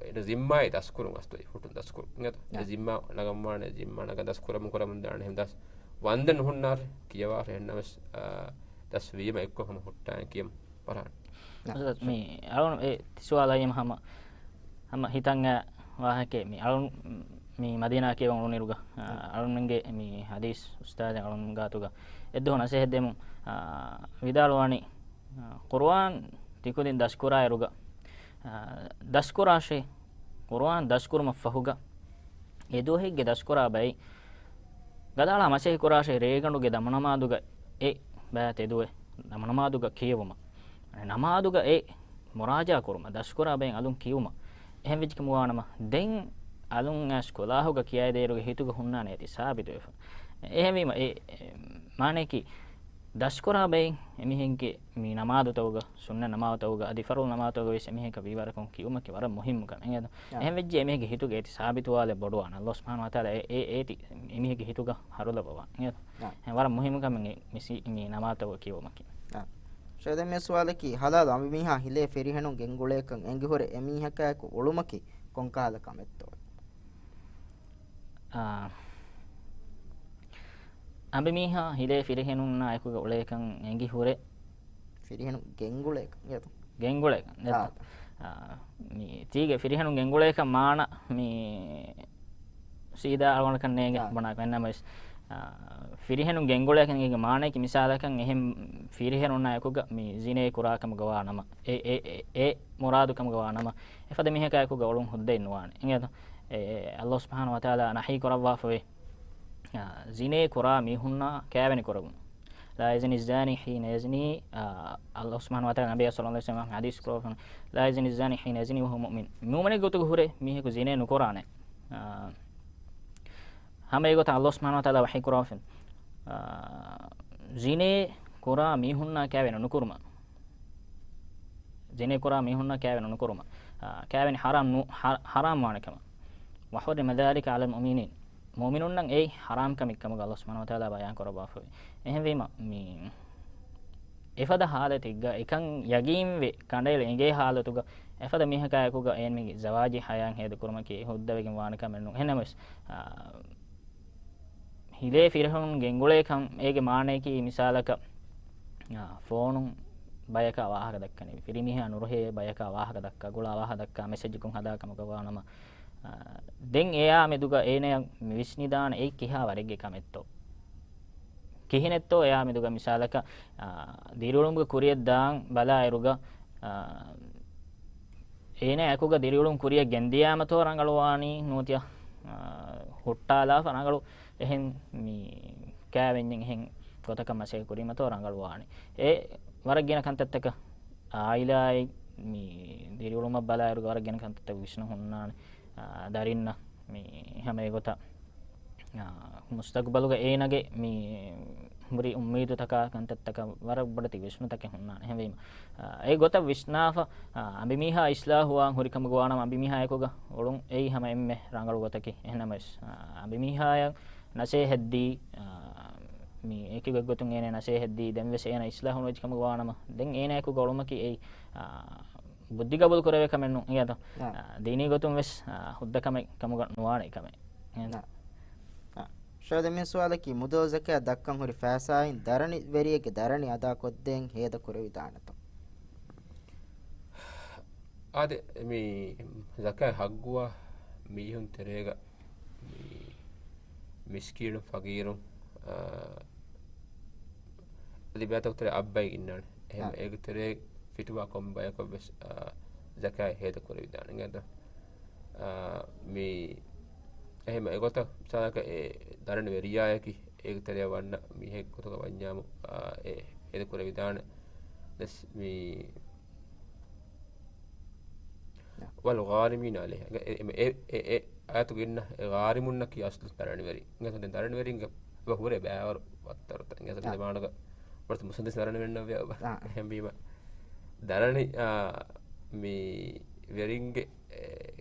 އޭނަ ޒިންމާއެއް ދަސްކުރުން އަސްތޮއި ހުއްޓުން ދަސްކުރުން. އިނގޭތަ؟ އާ. އެ ޒިންމާ ނަގަންވާނެ، ޒިންމާ ނަގަން ދަސްކުރަމުން ކުރަމުން ދާނީ. އެހެން ދަސް ވަންދެން ނުހުންނާށޭ ކިޔަވާށޭ. އެހެންނަމަވެސް، އާ، ދަސްވީމަ އެއްކޮށް ހަމަ ހުއްޓާއިން ކިޔަމު ފަރާން. ނާ. އުސްތާޛް، މި އަޅުން އެ ތި ސުވާލާ އެހެން ހަމަ، ހަމަ ހިތަށް އައި ވާހަކައެއް. މި އަޅުން މި މަދީނާ ކިޔަވަން އުޅުނިރުގަ، އާ، ނާ. އަޅުންގެ މި ހަދީސް އުސްތާޛެއް އަޅުން ގާތުގަ އެއްދުވަހު ނަސޭހަތް ދެމުން، އާ، ވިދާޅުވާނީ، އާ، ޤުރުއާން ތިކުދިން ދަސްކުރާއިރުގަ، އާ، ދަސްކުރާށޭ، ޤުރުއާން ދަސްކުރުމަށްފަހުގަ އެދުވަހެއްގެ ދަސްކުރާ ބައި ގަދައަޅާ މަސައްކަތް ކުރާށޭ، ރޭގަނޑުގެ ދަމުނަމާދުގަ އެ ބައި ތެދުވެ ދަމުނަމާދުގަ ކިޔެވުމަށް. ނަމާދުގަ އެ މުރާޖާ ކުރުމަށް، ދަސްކުރާ ބައިން އަލުން ކިޔުމަށް. އެހެން ވެއްޖެކަމުގަ ވާނަމަ، ދެން އަލުން އައިސް ކޮލާހުގަ ކިޔައިދޭއިރުގަ ހިތުގަ ހުންނާނެ އޭތި ސާބިތުވެފަ. އެހެންވީމަ، އެ، އެ، މާނަޔަކީ، ދަސްކުރާ ބައިން އެމީހެއްގެ މި ނަމާދުތަކުގަ، ސުންނަ ނަމާދުތަކުގަ އަދި ފަރުޟު ނަމާދުތަކުގަ ވެސް އެމީހަކަށް ވީވަރަކުން ކިޔުމަކީ ވަރަށް މުހިއްމު ކަމެއް. އާ. އެހެން ވެއްޖެ އެމީހެއްގެ ހިތުގަ އޭތި ސާބިތުވާލެއް ބޮޑުވާނެ. ﷲ ސުބްޙާނަހޫ ވަތަޢާލާ އެ، އޭ، އޭތި އެމީހެއްގެ ހިތުގަ ހަރުލަބަވާ. އާ. ވަރަށް މުހިއްމު ކަމެއް މި ސި-، މި ނަމާދުތަކުގަ ކިޔެވުމަކީ. އާ. ޝޭޚް، ދެން މި ސުވާލަކީ، ޙަލާލު އަނބިމީހާ ހިލޭ ފިރިހެނުން ގެންގުޅޭކަން އެނގިހުރެ އެމީހަކާއެކު އުޅުމަކީ ކޮންކަހަލަ ކަމެއްތޯ؟ އާ، އަނބިމީހާ ހިލޭ ފިރިހެނުންނާ އެކުގަ އުޅޭކަން އެނގި ހުރެ. ފިރިހެނުން ގެންގުޅޭކަން އެތަ؟ ގެންގުޅޭކަން އެތަ؟ އާ. އާ، މި ތީގެ ފިރިހެނުން ގެންގުޅޭކަން މާނަ މި ސީދާ އަޅުގަނޑަކަށް ނޭނގެ އާ. ބުނާކަށް. އެންނަމަވެސް، އާ، ފިރިހެނުން ގެންގުޅޭކަން އޭގެ މާނަޔަކީ މިސާލަކަށް އެހެން ފިރިހެނުންނާ އެކުގަ މި ޒިނޭ ކުރާ ކަމުގަ ވާ ނަމަ، އެ، އެ، އެ، އެ މުރާދު ކަމުގަ ވާ ނަމަ، އެފަދަ މީހަކާ އެކުގަ އުޅުން ހުއްދައެއް ނުވާނެ. އިނގޭތަ؟ އެ، އެ، ﷲ ސުބްޙާނަހޫ ވަތަޢާލާ ނަހީ ކުރައްވާފަވޭ، އާ، ޒިނޭ ކުރާ މީހުންނާ ކައިވެނި ކުރަމުން. لا يزني الزاني حين يزني، އާ، ﷲ ސުބްޙާނަހޫ ވަތަޢާލާ ނަބިއްޔާ ޞައްލަﷲ ޢަލައިހި ވަސައްލަމަ ޙަދީޘް ކުރައްވަނީ، لا يزني الزاني حين يزني وهو مؤمن. މުއުމިނެއްގެ ގޮތުގަ ހުރެ މީހަކު ޒިނޭ ނުކުރާނެ. އާ، ހަމަ އެގޮތަށް ﷲ ސުބްޙާނަހޫ ވަތަޢާލާ ވަޙީ ކުރައްވަފިން. އާ، ޒިނޭ ކުރާ މީހުންނާ ކައިވެނި ނުކުރުމަށް. ޒިނޭ ކުރާ މީހުންނާ ކައިވެނި ނުކުރުމަށް. އާ، ކައިވެނި ޙަރާމް ނު-، ޙަ-، ޙަރާމް ވާނެ ކަމަށް. وحرم ذلك على المؤمنين. މުއުމިނުންނަށް އެއީ ޙަރާމް ކަމެއް ކަމުގަ ﷲ ސުބްޙާނަހޫ ވަތަޢާލާ ބަޔާން ކުރައްވާފައި. އެހެންވީމަ، މި އެފަދަ ޙާލަތެއްގަ އެކަން ޔަގީންވެ ކަނޑައެޅި އެނގޭ ޙާލަތުގަ އެފަދަ މީހަކާއެކުގަ އޭންމެގެ ޒަވާޖީ ޙަޔާތް ހޭދަކުރުމަކީ ހުއްދަވެގެން ވާނެ ކަމެއް ނޫން. އެހެންނަމަވެސް، އާ، ހިލޭ ފިރިހެނުން ގެންގުޅޭކަން އޭގެ މާނަޔަކީ މިސާލަކަށް، އާ، ފޯނުން ބަޔަކާ ވާހަކަ ދައްކަނީ، ފިރިމީހާ ނުރުހޭ ބަޔަކާ ވާހަކަ ދައްކާ، ގުޅާ ވާހަކަ ދައްކާ، މެސެޖްކުން ހަދާ ކަމަކަށް ވާނަމަ، އާ، ދެން އެޔާ މެދުގަ އޭނަޔަށް މި ވިސްނިދާނެ އެއީ ކިހާ ވަރެއްގެ ކަމެއްތޯ؟ ކިހިނެއްތޯ އެޔާ މެދުގަ މިސާލަކަށް، އާ، ދިރިއުޅުމުގެ ކުރިއަށް ދާން ބަލާއިރުގަ، އާ، އޭނަ އެކުގަ ދިރިއުޅުން ކުރިއަށް ގެންދިޔާމަތޯ ރަނގަޅުވާނީ ނުވަތަ، އާ، ހުއްޓާލާފަ ރަނގަޅު އެހެން މި ކާވެންޏެއް އެހެން ގޮތަކަށް މަސައްކަތް ކުރީމަތޯ ރަނގަޅުވާނީ. އެ ވަރަށް ގިނަ ކަންތައްތަކަށް އާއިލާއި މި ދިރިއުޅުމަށް ބަލާއިރުގަ ވަރަށް ގިނަ ކަންތައްތަކަށް ވިސްނަ ހުންނާނެ. އާ، ދަރިންނަށް މި ހަމަ އެގޮތަށް، އާ، މުސްތަގުބަލުގަ އޭނަގެ މި ހުރި އުއްމީދުތަކާ ކަންތައްތަކަށް ވަރަށް ބޮޑެތި ވިސްނުތަކެއް ހުންނާނެ. އެހެންވީމަ، އާ، އެ ގޮތަށް ވިސްނާފަ، އާ، އަނބިމީހާ އިސްލާހުވާން ހުރި ކަމަކު ވާނަމަ އަނބިމީހާ އެކުގަ އުޅުން އެއީ ހަމަ އެންމެ ރަނގަޅު ގޮތަކީ. އެހެންނަމަވެސް، އާ، އަނބިމީހާޔަށް ނަސޭހަތްދީ، އާ، މި އެކި ގޮތްގޮތުން އޭނަ ނަސޭހަތްދީ، ދެންވެސް އޭނަ އިސްލާހު ނުވެއްޖެ ކަމަކު ވާނަމަ، ދެން އޭނަ އެކުގަ އުޅުމަކީ އެއީ، އާ، ބުއްދި ގަބޫލު ކުރެވޭ ކަމެއް ނޫން އިނގޭތޯ. އާ. އާ، ދީނީ ގޮތުން ވެސް، އާ، ހުއްދަ ކަމެއް ކަމުގަ ނުވާނެ ކަމެއް. އާ. އާ. ޝައިޚް ދެން މި ސުވާލަކީ މުދަލު ޒަކާތް ދައްކަން ހުރި ފައިސާއިން ދަރަނިވެރިއެއްގެ ދަރަނި އަދާކޮށްދޭން ހޭދަ ކުރެވިދާނެތޯ؟ އާދެ، މި ޒަކާތް ހައްގުވާ މީހުން ތެރޭގަ މި މިސްކީނު ފަގީރު، އާ، ލިބޭތަކު ތެރޭ އައްބައި އިންނާނެ. އެހެން އާ. އޭގެ ތެރޭ ފިޓުވާ ކޮންމެ ބަޔަކަށް ވެސް، އާ، ޒަކާތް ހޭދަ ކުރެވިދާނެ. އިނގޭތޯ؟ އާ، މި އެހެން އެގޮތަށް މިސާލަކަށް އެ ދަރަނި ވެރިޔާއަކީ އޭގެ ތެރެއަށް ވަންނަ މީހެއް ގޮތުގަ ވަންޏާމު، އާ، އެ ހޭދަ ކުރެވިދާނެ. ދެސް މި ވަލް ޣާރިމީނަ ޢަލައިހާ. އެ، އެ، އެ، އެ އާޔަތުގަ އިންނަ އެ ޣާރިމުންނަކީ އަސްލު ދަރަނިވެރި. ދަރަނިވެރިންގެ ހުރެ ބައިވަރު ވައްތަރުތައް. އާ. ޒަމާނުގަ ވަރަށް މުސައްދަސް ދަރަނިވެރިންނަށް ވެ އާ. އެހެންވީމަ، ދަރަނި، އާ، މި ވެރިންގެ، އެ،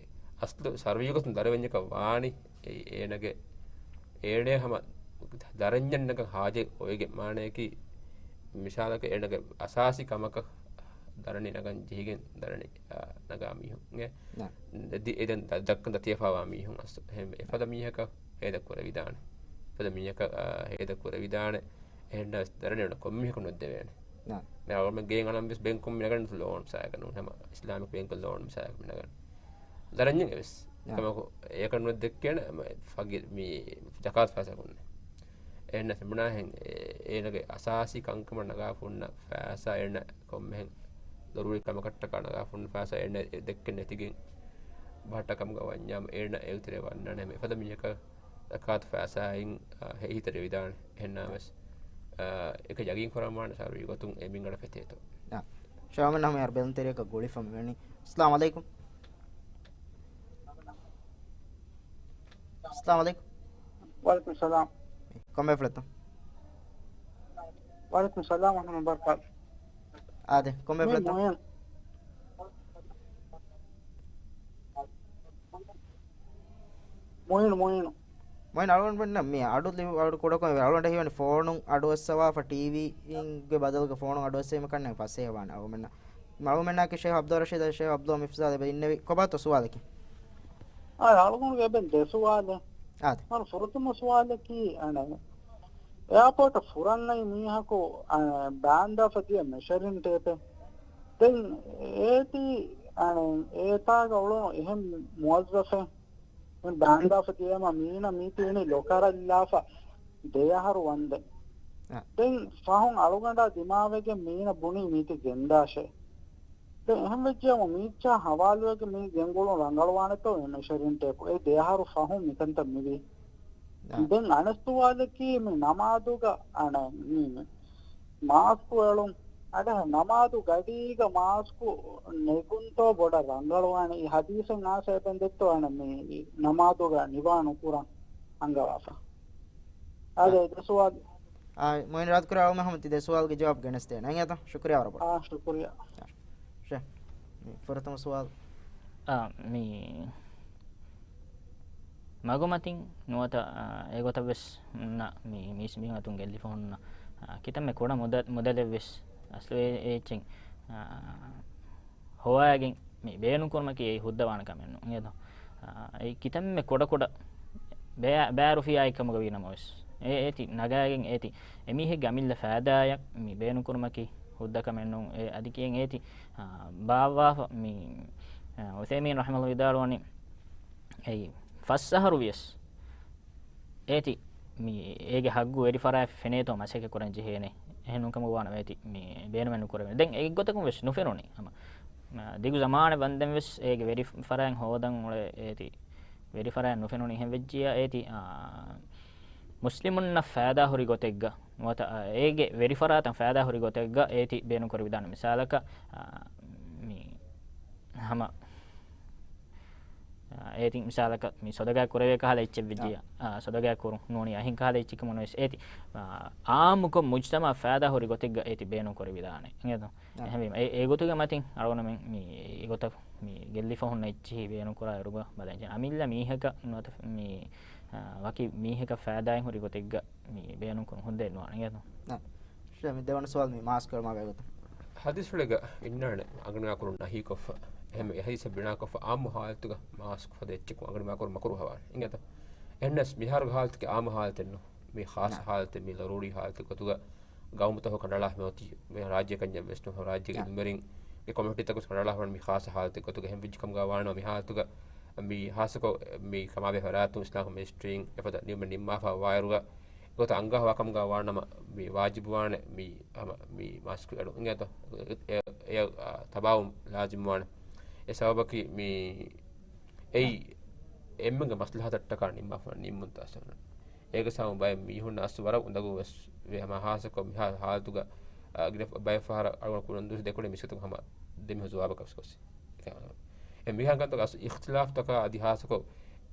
އަސްލު ސަރުވީގޮތުން ދަރަނިވެރިންޏަކަށް ވާނީ އެ، އޭނަގެ، އޭނަ ހަމަ ދަރަންޏަށް ނަގަން ހާޖަތް އޮވެގެން މާނަޔަކީ، މިސާލަކަށް އޭނަގެ އަސާސީ ކަމަކަށް ދަރަނި ނަގަން ޖެހިގެން ދަރަނި، އާ، ނަގާ މީހުން. އެ، ދި-، އެ ދެން ދަ-، ދައްކަން ދަތިވެފައިވާ މީހުން އަސް-، އެފަދަ މީހަކަށް ހޭދަ ކުރެވިދާނެ. އެފަދަ މީހަކަށް، އާ، ހޭދަ ކުރެވިދާނެ. އެހެންނަމަވެސް ދަރަނި އޮންނަ ކޮންމެ މީހަކު ނުއްދެވޭނެ. ނާ. މި އަޅުގަނޑު ގޭން އަޅަން ވެސް ބޭންކުން މި ނަގަން ލޯން ސާޔަކަށް ނޫން. ހަމަ އިސްލާމިކް ބޭންކު ލޯން ސާޔަކަށް މި ނަގަން. ދަރަންޏެއް ވެސް. ނާ. ކަމަކު އެކަން ނުދެއްކޭނެ، ހަމަ ފަގި-، މި ޒަކާތު ފައިސާ ކުންނެ. އެހެންނަ ތިމުނާހެން އޭ-، އޭނަގެ އަސާސީ ކަންކަމަށް ނަގާފުންނަ ފައިސާ އޭނަ ކޮންމެހެން ޟަރޫރީ ކަމަކަށްޓަކާ ނަގާފުން ފައިސާ އޭނަ ދެއްކެން ނެތިގެން ބަހައްޓާ ކަމުގަ ވަންޏާމު އޭނަ އޭގެ ތެރޭ ވަންނާނެ ހަމަ އެފަދަ މީހަކަށް ޒަކާތު ފައިސާއިން، އާ، ހެއްހިތެރިވެވިދާނެ. އެހެންނަމަވެސް، އާ، އެކަ ޔަގީން ކުރަންވާނެ ސަރުވީ ގޮތުން އެ މިންގަނޑަށް ފެތޭތޯ. އާ. ޝާމިން ހަމަ އަރަބި ބެލުންތެރިއަކަށް ގުޅިފަ މިވެނީ. އައްސަލާމު ޢަލައިކުމް. އައްސަލާމު ޢަލައިކުމް. ވަޢަލައިކުމް ސަލާމް. ކޮންމެ ފުޅެއްތޯ؟ ވަޢަލައިކުމް ސަލާމް ވަރަޙްމަތުﷲ ވަބަރަކާތުހު. އާދެ، ކޮންމެ މި ފުޅެއްތޯ؟ މުއިން. މުއިން، މުއިން. މޮއިން އަޅުގަނޑުމެންނަށް މި އަޑު ލިބި، އަޑު ކުޑަކޮށް އަޅުގަނޑަށް ހީވަނީ ފޯނުން އަޑުއައްސަވާފަ، ޓީވީގެ ބަދަލުގަ ފޯނުން އަޑުއައްސަވީމަ ކަންނޭނގެ ފަސޭހަވާނެ އަޅުގަނޑުމެންނަށް. މަ-، އަޅުގަނޑުމެންނާއެކީ ޝޭޚް ޢަބްދުއްރަޝީދު، ޝޭޚް ޢަބްދުއްލާ މިފްޒާލް އެބަ އިންނެވި. ކޮބާތޯ ސުވާލަކީ؟ އާ، އަޅުގަނޑުގެ އެބަ ދެ ސުވާލެއް. އާދެ. މަރު ފުރަތަމަ ސުވާލަކީ، އަނެއް، އެއާޕޯޓަށް ފުރަން އައި މީހަކު، އަނެއް، ބާންދާފަ ދިޔަ މެޝަރިން ޓޭޕެއް. ދެން އޭތި، އަނެއް، އޭތާގަ އުޅުނު އެހެން މުވައްޒަފެއް ބާންދާފަ ދިޔައިމަ މީނަ މީތި ވަނީ ލޮކަރަށްލާފަ ދެ އަހަރު ވަންދެން. އަ. ދެން ފަހުން އަޅުގަނޑާ ދިމާވެގެން މީނަ ބުނީ މީތި ގެންދާށޭ. ދެން އެހެން ވެއްޖެއަމު މީއްޗާ ހަވާލުވެގެން މީ ގެންގުޅުން ރަނގަޅުވާނެތޯ މެޝަރިން ޓޭޕު. އެ ދެ އަހަރު ފަހުން މިކަންތައް މިވީ. އަ. ދެން އަނެއް ސުވާލަކީ މި ނަމާދުގަ އަނެއް މީ މި މާސްކު އެޅުން. އަޑެ ނަމާދު ގަޑީގަ މާސްކު ނެގުންތޯ ބޮޑަށް ރަނގަޅުވާނެ. އެ ހަދީސެއް އާސަ އެބަ ދެއްތޯ އަނެއް މި ނަމާދުގަ ނިވާ ނުކުރަން އަންގަވާފަ. އާދެ، އަ. ދެ ސުވާލު. އާ، މޮއިން ރާދުކުރާ އަޅުގަނޑު ހަމަ ތި ދެ ސުވާލުގެ ޖަވާބު ގެނެސްދޭނެ. އެނގޭތަ؟ ޝުކުރިޔާ ވަރަށް ބޮޑަށް. އާ، ޝުކުރިޔާ. ޝޭ. މި ފުރަތަމަ ސުވާލު. އާ، މި މަގުމަތިން ނުވަތަ، އާ، އެގޮތަށް ވެސް ހުންނަ މި މީސް މީހުން އަތުން ގެއްލިފަ ހުންނަ، އާ، ކިތަންމެ ކުޑަ މުދަ-، މުދަލެއް ވެސް އަސްލު އެ-، އެ އެއްޗެއް، އާ، ހޮވާގެން މި ބޭނުންކުރުމަކީ އެއީ ހުއްދަވާނެ ކަމެއް ނޫން. އެ ކިތަންމެ ކުޑަކުޑަ ބޭ-، ބޭރުފިޔާއެއް ކަމުގަ ވީ ނަމަވެސް، އޭ އޭތި ނަގާގެން އޭތި އެމީހެއްގެ އަމިއްލަ ފައިދާއަށް މި ބޭނުންކުރުމަކީ ހުއްދަކަމެއް ނޫން. އޭ އަދި ކިޔެން އޭތި، އާ، ބާއްވާފަ މި، އާ، އުސައިމީން ރަޙިމަހުﷲ ވިދާޅުވަނީ، އެއީ ފަސް އަހަރު ވިޔަސް އޭތި މި އޭގެ ހައްގު ވެރިފަރާތް ފެނޭތޯ މަސައްކަތް ކުރަން ޖެހޭނެ. އެހެން ނޫންކަމަށް ވާނަމަ އޭތި މި ބޭނުމެއް ނުކުރެވޭނެ. ދެން އެއްގޮތަކުން ވެސް ނުފެނުނީ. ހަމަ، އާ، ދިގު ޒަމާނެއް ވަންދެން ވެސް އޭގެ ވެރިފަރާތް ހޯދަން އުޅޭ އޭތި ވެރިފަރާތް ނުފެނުނީ. އެހެން ވެއްޖިއްޔާ އޭތި، އާ، މުސްލިމުންނަށް ފައިދާ ހުރި ގޮތެއްގަ ނުވަތަ، އާ، އޭގެ ވެރިފަރާތަށް ފައިދާ ހުރި ގޮތެއްގަ އޭތި ބޭނުން ކުރެވިދާނެ. މިސާލަކަށް، އާ، މި ހަމަ، އާ، އޭތި މިސާލަކަށް މި ސޮދަގާ ކުރެވޭ ކަހަލަ އެއްޗެއް ވެއްޖިއްޔާ، އާ، ސޮދަގާ ކުރުން ނޫނީ އަހިން ކަހަލަ އެއްޗެއް ކަމުން ވެސް އޭތި، އާ، އާއްމުކޮށް މުޖްތަމައަށް ފައިދާ ހުރި ގޮތެއްގަ އޭތި ބޭނުން ކުރެވިދާނެ. އިނގޭތޯ؟ އެހެންވީމަ، އެ، އެ ގޮތުގެ މަތިން އަޅުގަނޑުމެން މި އެގޮތަށް މި ގެއްލިފަ ހުންނަ އެއްޗިހި ބޭނުން ކުރާ އިރުގަ ބަލަން އަމިއްލަ މީހަކަށް ނުވަތަ މި، އާ، ވަކި މީހަކަށް ފައިދާއެއް ހުރި ގޮތެއްގަ މި ބޭނުން ކުރުން ހުއްދައެއް ނުވާނެ. އިނގޭތޯ؟ އާ، ޝޭ، މި ދެވަނަ ސުވާލު މި މާސްކު އެޅުމާ ބެހޭގޮތުން. ހަދީސްފުޅެއްގަ އިންނާނެ އަނގަނިވާ ކުރުން ނަހީކޮށްފަ. އެހެން އެ ހަދީސަށް ބިނާކޮށްފަ އާއްމު ހާލަތުގަ މާސްކު ފަދަ އެއްޗަކު އަނގަނިވާ ކުރުން މަކުރޫހަވާނެ. އިނގޭތޯ؟ އެހެންނަސް މިހާރުގެ ހާލަތަކީ އާއްމު ހާލަތެއް ނޫން. މި ޚާއްޞަ ހާލަތެއް، މި ޟަރޫރީ ހާލަތެއް ގޮތުގަ ގައުމުތަކު ކަނޑައަޅާ މިއޮތީ، މި ރާއްޖެކަންޏެއް ވެސް ނޫން، ރާއްޖޭގެ އެންމެރިންގެ ކޮމިޓީތަކު ކަނޑައަޅާފަ މި ޚާއްޞަ ހާލަތެއް ގޮތުގަ. އެހެން ވެއްޖެ ކަމުގަ ވާނަމަ މި ހާލަތުގަ މި ޚާއްޞަކޮށް މި ކަމާބެހޭ ފަރާތުން އިސްލާމް މިނިސްޓްރީން އެފަދަ ނިޔުމެއް ނިންމާފަ ވާއިރުގަ ގޮތަށް އަންގާފަވާ ކަމުގަ ވާނަމަ މި ވާޖިބުވާނެ މި ހަމަ މި މާސްކު އެޅުން. އިނގޭތޯ؟ އެ، އެ، އެ، އާ، ތަބާވުން ލާޒިމްވާނެ. އެ ސަބަބަކީ މި އެއީ އެންމެންގެ މަސްލަހަތަށްޓަކާ ނިންމާފަ ނިންމުންތައް އަސްލު. އޭގެ ސަބަބުން ބައެއް މީހުން އަސްލު ވަރަށް އުނދަގޫ ވެސް ވޭ. ހަމަ ހާއްސަކޮށް މި ހާ-، ހާލަތުގަ، އާ، ގިނަ ބައެއް ފަހަރަށް އަޅުގަނޑު ކުޅުން ދުވަސް ދެކޮޅެއް މިސްކިތުން ހަމަ ދެމީހުން ޖުވާބަކަށް ގޮސް. އެ މިހާ ކަންތަކަށް އަސްލު އިޚްތިލާފްތަކާ އަދި ހާއްސަކޮށް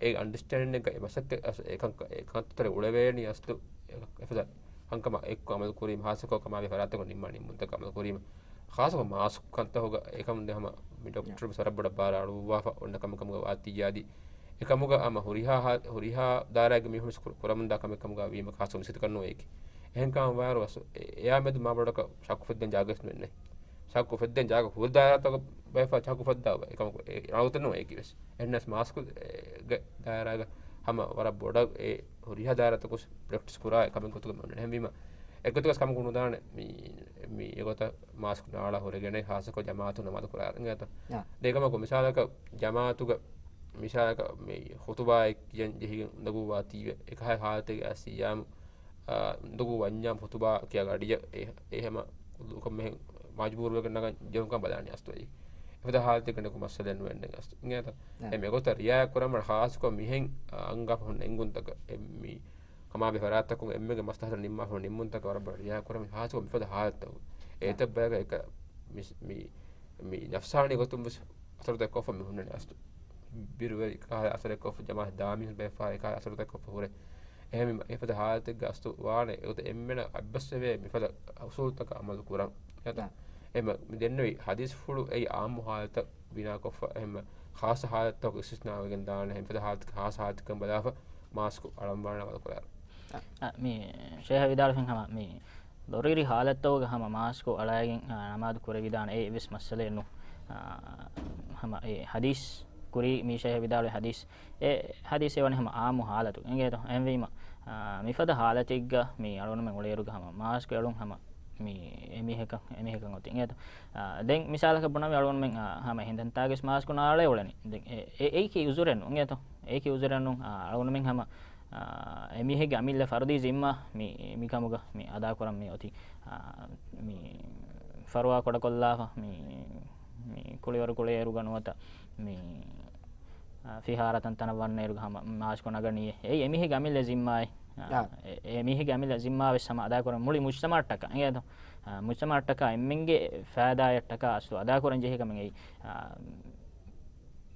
އެ އަންޑަސްޓޭންޑިންގ އެ މަސައްކަތް އަސް އެ ކަން-، އެ ކަންތައްތައް އުޅެވޭނީ އަސްލު އެފަދަ ކަންކަމާ އެއްކޮށް އަމަލު ކުރީމަ، ހާއްސަކޮށް ކަމާބެހޭ ފަރާތްތަކުން ނިންމާ ނިންމުންތަކަށް އަމަލު ކުރީމަ، ޚާއްޞަކޮށް މާސްކު ކަންތަކުގަ އެކަމުން ދެ ހަމަ މި ޑޮކްޓަރު ވެސް ވަރަށް ބޮޑަށް ބާރަށް އަޅުއްވާފަ އޮންނަ ކަމެއް ކަމުގަ ވާތީ އަދި އެކަމުގަ ހަމަ ހުރިހާ ހާ-، ހުރިހާ ދާއިރާގެ މީހުން ވެސް ކުރ-، ކުރަމުންދާ ކަމެއް ކަމުގަ ވީމަ، ޚާއްޞަކޮށް މިސްކިތަކަށް ނޫން އެކި. އެހެން ކަމަށް ވާއިރު އަސް އެ-، އެއާ މެދު މާބޮޑަކަށް ޝައްކު ފެއްދޭން ޖާގައެއް ނެތް. ޝައްކު ފެއްދޭން ޖާގަ ހުރި ދާއިރާތަކަށް ބައެއް ފަހަރު ޝައްކު ފައްދާ އެކަމަކު އެ ރަނގަޅުތައް ނޫން އެކި ވެސް. އެހެންނަސް މާސްކު އެ ގެ ދާއިރާގަ ހަމަ ވަރަށް ބޮޑަށް އެ ހުރިހާ ދާއިރާތަކުސް ޕްރެކްޓިސް ކުރާ އެކަމެއް ގޮތުގަ މި އޮންނަނީ. އެހެންވީމަ، އެއްގޮތަކަސް ކަމަކު ނުދާނެ މި، މި އެގޮތަށް މާސްކު ނާޅާ ހުރެގެނެ ހާއްސަކޮށް ޖަމާއަތުން ނަމާދު ކުރާ އިނގޭތަ؟ އާ. ދެ އެކަމަކު މިސާލަކަށް ޖަމާއަތުގަ މިސާލަކަށް މި ޚުތުބާއެއް ކިޔަން ޖެހިގެން އުނދަގޫވާތީވެ، އެކަހަލަ ހާލަތެއްގަ އައިސް ސިޔާމު، އާ، އުނދަގޫ ވަންޏާމު ޚުތުބާ ކިޔާ ގަޑިއަށް އެ، އެ ހަމަ ކޮންމެހެން މަޖުބޫރުވެގެން ނަގަން ޖެހުންކަން ބަލާނީ އަސްލު އެއީ. އެފަދަ ހާލަތެއްގަ ނެކު މައްސަލައެއް ނުވެންނެން އަސްލު. އިނގޭތަ؟ އެ މެގޮތަށް ރިއާޔަތް ކުރަމަށް ޚާއްޞަކޮށް މިހެން، އާ، އަންގާފަ ހުންނަ އެނގުންތަކަށް އެ މި ކަމާބެ ފަރާތްތަކުން އެންމެންގެ މަސްލަހަތަށް ނިންމާފަ ނިންމުންތަކަށް ވަރަށް ބޮޑަށް ރިއާޔަތް ކުރަމުން ޚާއްޞަކޮށް މިފަދަ ހާލަތްތައް. އެ އެތައް ބަޔަކަށް އެކަ މި، މި، މި ނަފްސާނީ ގޮތުން ވެސް އަސަރުތައް ކޮށްފަ މި ހުންނަނީ އަސްލު. ބިރުވެރި ކަހަލަ އަސަރެއް ކޮށްފަ ޖަމާ ދާމީހުން ބައެއް ފަހަރަށް އެކަހަލަ އަސަރުތައް ކޮށްފަ ހުރޭ. އެހެންވީމަ އެފަދަ ހާލަތެއްގަ އަސްލު ވާނެ އެގޮތަށް އެންމެނަށް އަތްބަސްވެވޭ މިފަދަ އުސޫލުތަކަށް އަމަލު ކުރަން. އެތަ؟ އެމަ މި ދެންނެވި ހަދީސްފުޅު އެއީ އާއްމު ހާލަތަށް ބިނާކޮށްފަ އެހެންމަ ޚާއްޞަ ހާލަތަކު އިސްތިސްނާވެގެން ދާނެ. އެހެން މިފަދަ ހާލަތަކީ ޚާއްޞަ ހާލަތެއްކަން ބަލާފަ މާސްކު އަޅަންވާނެ އަމަލު ކުރާ. އަ، މި ޝޭހަށް ވިދާޅުވި ހަމަ މި ޟަރޫރީ ހާލަތްތަކުގަ ހަމަ މާސްކު އަޅައިގެން، އާ، ނަމާދު ކުރެވިދާނެ އެއްވެސް މައްސަލައެއް ނޫން. އާ، ހަމަ އެ ހަދީސް ކުރީ މި ޝޭހަށް ވިދާޅުވި ހަދީސް. އެ ހަދީސް އެވަނީ ހަމަ އާއްމު ހާލަތު އިނގޭތޯ؟ އެހެންވީމަ، އާ، މިފަދަ ހާލަތެއްގަ މި އަޅުގަނޑުމެން އުޅޭއިރުގަ ހަމަ މާސްކު އެޅުން ހަމަ މި އެމީހަކަށް، އެމީހަކަށް އޮތީ އިނގޭތޯ؟ އާ، ދެން މިސާލަކަށް ބުނަމި އަޅުގަނޑުމެން، އާ، ހަމަ ހިނދަންތާގެސް މާސްކު ނާޅޭ އުޅެނީ. ދެން އެ، އެ، އެއީކީ އުޒުރެއް ނޫން އިނގޭތޯ؟ އެއީކީ އުޒުރެއް ނޫން. އާ، އަޅުގަނޑުމެން ހަމަ، އާ، އެމީހެއްގެ އަމިއްލަ ފަރުދީ ޒިންމާ މި، މިކަމުގަ މި އަދާކުރަން މި އޮތީ. އާ، މި ފަރުވާ ކޮޑަކޮށްލާފަ މި، މި ކުޅިވަރު ކުޅޭއިރުގަ ނުވަތަ މި، އާ، ފިހާރަތައް ތަނަށް ވަންނައިރުގަ ހަމަ މާސްކު ނަގަނީ. އެއީ އެމީހެއްގެ އަމިއްލަ ޒިންމާއެއް. އާ، އާ. އެ، އެމީހެއްގެ އަމިއްލަ ޒިންމާ ވެސް ހަމަ އަދާކުރަން މުޅި މުޖްތަމައަށްޓަކާ އިނގޭތޯ؟ އާ، މުޖްތަމައަށްޓަކާ އެންމެންގެ ފައިދާއަށްޓަކާ އަސްލު އަދާކުރަން ޖެހޭ ކަމެއް އެއީ. އާ،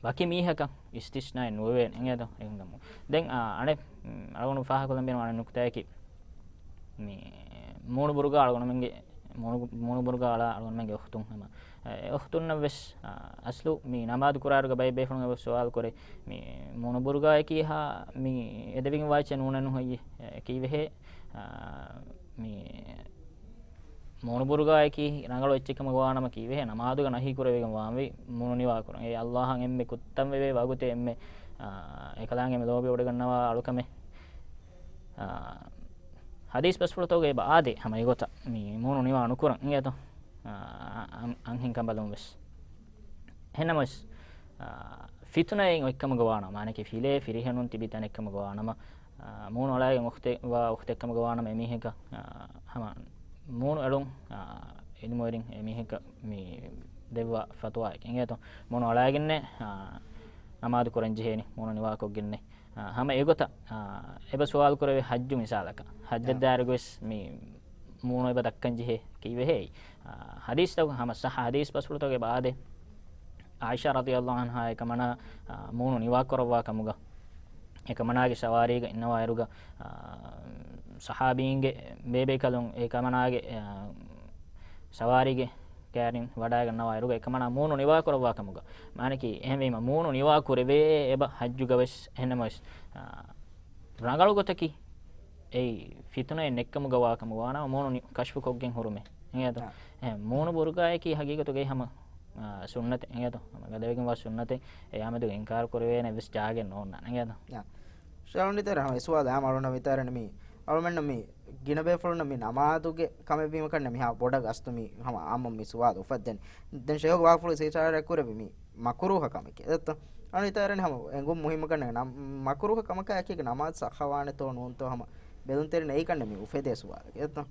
ވަކި މީހަކަށް އިސްތިސްނާއެއް ނުވެވޭނެ އިނގޭތޯ؟ އެހެންކަމުން. ދެން، އާ، އަނެއް، މް، އަޅުގަނޑު ފާހަގަކޮށްލަން ބޭނުން އަނެއް ނުކުތާއަކީ، މި މޫނުބުރުގަ އަޅުގަނޑުމެންގެ މޫނު-، މޫނުބުރުގަ އަޅާ އަޅުގަނޑުމެންގެ އުޚްތުން ހަމަ، އެ، އުޚްތުންނަށް ވެސް، އާ، އަސްލު މި ނަމާދު ކުރާއިރުގަ ބައެއް ބޭފުޅުން ވެސް ސުވާލު ކުރޭ، މި މޫނުބުރުގައި ކީހާ މި އެދެވިގެން ވާ އެއްޗެއް ނޫނެއްނު ހޮއްޔެ؟ އެ، ކީއްވެހޭ؟ އާ، މި މޫނުބުރުގައި ކީ ރަނގަޅު އެއްޗެއް ކަމަށް ވާނަމަ ކީއްވެހޭ؟ ނަމާދުގަ ނަހީ ކުރެވިގެން ވާންވީ މޫނު ނިވާކުރަން. އެއީ އައްލާހަށް އެންމެ ކުއްތަން ވެވޭ ވަގުތެއް އެންމެ، އާ، އެކަލާނގެ އެންމެ ލޯބި އުޑަގަންނަވާ އަޅުކަމެއް. އާ، ޙަދީޘް ބަސްފުޅުތަކުގައި އެބަ އާދޭ ހަމަ އެގޮތަށް މި މޫނު ނިވާ ނުކުރަން އިނގޭތޯ؟ އާ، އަން-، އަންހެން ކަނބަލުން ވެސް. އެހެންނަމަވެސް، އާ، ފިތުނައެއް އޮތްކަމުގަ ވާނަމަ، މާނައަކީ ފިލޭ ފިރިހެނުން ތިބި ތަނެއްކަމުގަ ވާނަމަ، އާ، މޫނު އަޅާގެން އުޚްތެއް ވާ އުޚްތެއްކަމުގަ ވާނަމަ އެމީހަކަށް، އާ، ހަމަ މޫނު އެޅުން، އާ، އިލްމުވެރިން އެމީހަކަށް މި ދެއްވާ ފަތުވާއެއް އިނގޭތޯ؟ މޫނު އަޅާގެންނޭ، އާ، ނަމާދު ކުރަން ޖެހޭނީ، މޫނު ނިވާކޮށްގެންނޭ. އާ، ހަމަ އެގޮތަށް، އާ، އެބަ ސުވާލު ކުރެވޭ ޙައްޖު މިސާލަކަށް. ޙައްޖަށް ދާއިރުގަވެސް މި މޫނު އެބަ ދައްކަން ޖެހޭ ކީއްވެހޭ؟ އާ، ޙަދީޘްތަކު ހަމަ ޞައްޙަ ޙަދީޘް ބަސްފުޅުތަކު އެބަ އާދޭ. ޢާއިޝާ ރަޟިޔަﷲ ޢަންހާ އެކަމަނާ، އާ، މޫނު ނިވާ ކުރައްވާ ކަމުގަ، އެކަމަނާގެ ސަވާރީގަ އިންނަވާއިރުގަ، އާ، ޞަޙާބީންގެ ބޭބޭކަލުން އެކަމަނާގެ، އާ، ސަވާރީގެ ކައިރިން ވަޑައިގަންނަވާއިރުގަ އެކަމަނާ މޫނު ނިވާ ކުރައްވާ ކަމުގަ. މާނައަކީ، އެހެންވީމަ މޫނު ނިވާ ކުރެވޭ އެބަ ޙައްޖުގަވެސް އެހެންނަމަވެސް، އާ، ރަނގަޅު ގޮތަކީ، އެއީ ފިތުނައެއް ނެއްކަމުގަ ވާ ކަމުގަ ވާނަމަ މޫނު ނި-، ކަޝްފު ކޮށްގެން ހުރުމެއް. އިނގޭތޯ؟ އާ. އެ، މޫނު ބުރުގާއަކީ ހަގީގަތުގައި ހަމަ، އާ، ސުންނަތެއް. އިނގޭތޯ؟ ހަމަ ގަދަވެގެން ވާ ސުންނަތެއް. އެއާމެދުގަ އިންކާރު ކުރެވޭނެ އެއްވެސް ޖާގައެއް ނޯންނާނެ. އިނގޭތޯ؟ އާ. ޝާރުން ދިތަރ ހަމަ އެ ސުވާލު އާ މަޅުނަ ވިތާރަނި މި އަޅުމެންނަށް މި ގިނަ ބޭފުޅުންނަށް މި ނަމާދުގެ ކަމެއްވީމަކަން މިހާ ބޮޑަށް ގަސްތު މި ހަމަ އާއްމު މި ސުވާލު އުފައްދެނީ. ދެން ޝޭޚް ވާފުޅު ސީޗާރަ ކުރެވި މި މަކުރޫހަ ކަމެކޭ. އެއްތޯ؟ އަނިތާރެން ހަމަ އެނގުން މުހިއްމުކަން ނަމް-، މަކުރޫހަ ކަމަކާ އެކީގެ ނަމާދު ސައްހަވާނެތޯ ނޫންތޯ ހަމަ ބެލުންތެރިން އެއީކަން މި އުފެދޭ ސުވާލެކޭ. އެއްތޯ؟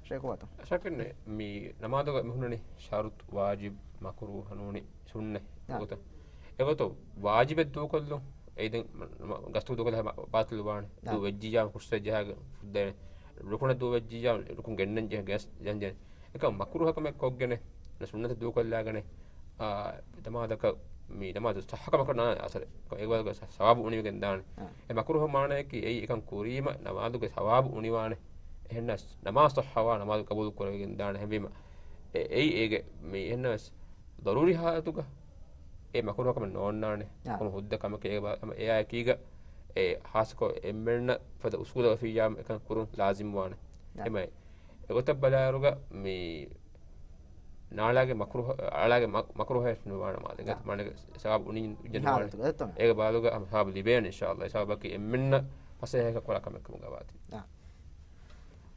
ޝޭޚް ވާތޯ؟ ޝަކެއް ނެތް. މި ނަމާދުގަ މި ހުންނަނީ ޝަރުޠު، ވާޖިބް، މަކުރޫހަ ނޫނީ ސުންނަ. އާ. އެގޮތަށް، އެގޮތަށް ވާޖިބެއް ދޫކޮށްލުން، އެއީ ދެން މަ-، ނަމާ-، ގަސްތު ދޫކޮށްލާ ބާތިލުވާނެ. އާ. ދުވަހު ވެއްޖިއްޔާ ހުސްވެއްޖެހާގެ ފުއްދޭނެ. ރުކުނެއް ދުވަހު ވެއްޖިއްޔާ ރުކުން ގެންނަން ޖެހޭ ގެސް ޖަންޖެހޭ. އެކަމަކު މަކުރޫހަ ކަމެއް ކޮށްގެނެ، ސުންނަތެއް ދޫކޮށްލާގެނެ، އާ، ނަމާދަކަށް މި ނަމާދު ސައްހަ ކަމަކަށް ނާ އަސަރެއް. އެ ވަރުގަ ސަ-، ސަވާބު އުނިވެގެން ދާނެ. އާ. އެ މަކުރޫހަ މާނަޔަކީ އެއީ އެކަން ކުރީމަ ނަމާދުގެ ސަވާބު އުނިވާނެ. އެހެންނަސް ނަމާދު ސައްހަވާ ނަމާދު ޤަބޫލު ކުރެވިގެން ދާނެ. އެހެންވީމަ އެ-، އެއީ އޭގެ މި އެހެންނަސް ޟަރޫރީ ޙާލަތުގަ އެ މަކުރޫހަ ކަމެއް ނޯންނާނެ. އާ. ކޮން ހުއްދަ ކަމެކޭ އެބަ-، އެއާ އެކީގަ އެ ހާއްސަކޮށް އެންމެންނަށް ފަދަ އުސޫލަށް ފިއްޔާ އެކަން ކުރުން ލާޒިމް ވާނެ. އާ. އެމަ އެގޮތަށް ބަލާއިރުގަ މި ނާޅާގެ މަކުރޫހަ، އަޅާގެ މަ-، މަކުރޫހަ ނުވާނަމާ. އާ. މާނަގެ ސަވާބު އުނި ޖެނުވާނެ. ހާލަތުގަ އެތަން. އޭގެ ބާލުގަ ހަމަ ސަވާބު ލިބޭނެ އިންޝާﷲ. އެ ސަބަބަކީ އެންމެންނަށް ފަސޭހަކަށް ކޮޅަށް ކަމެއް ކަމުގަ ވާތީ. އާ.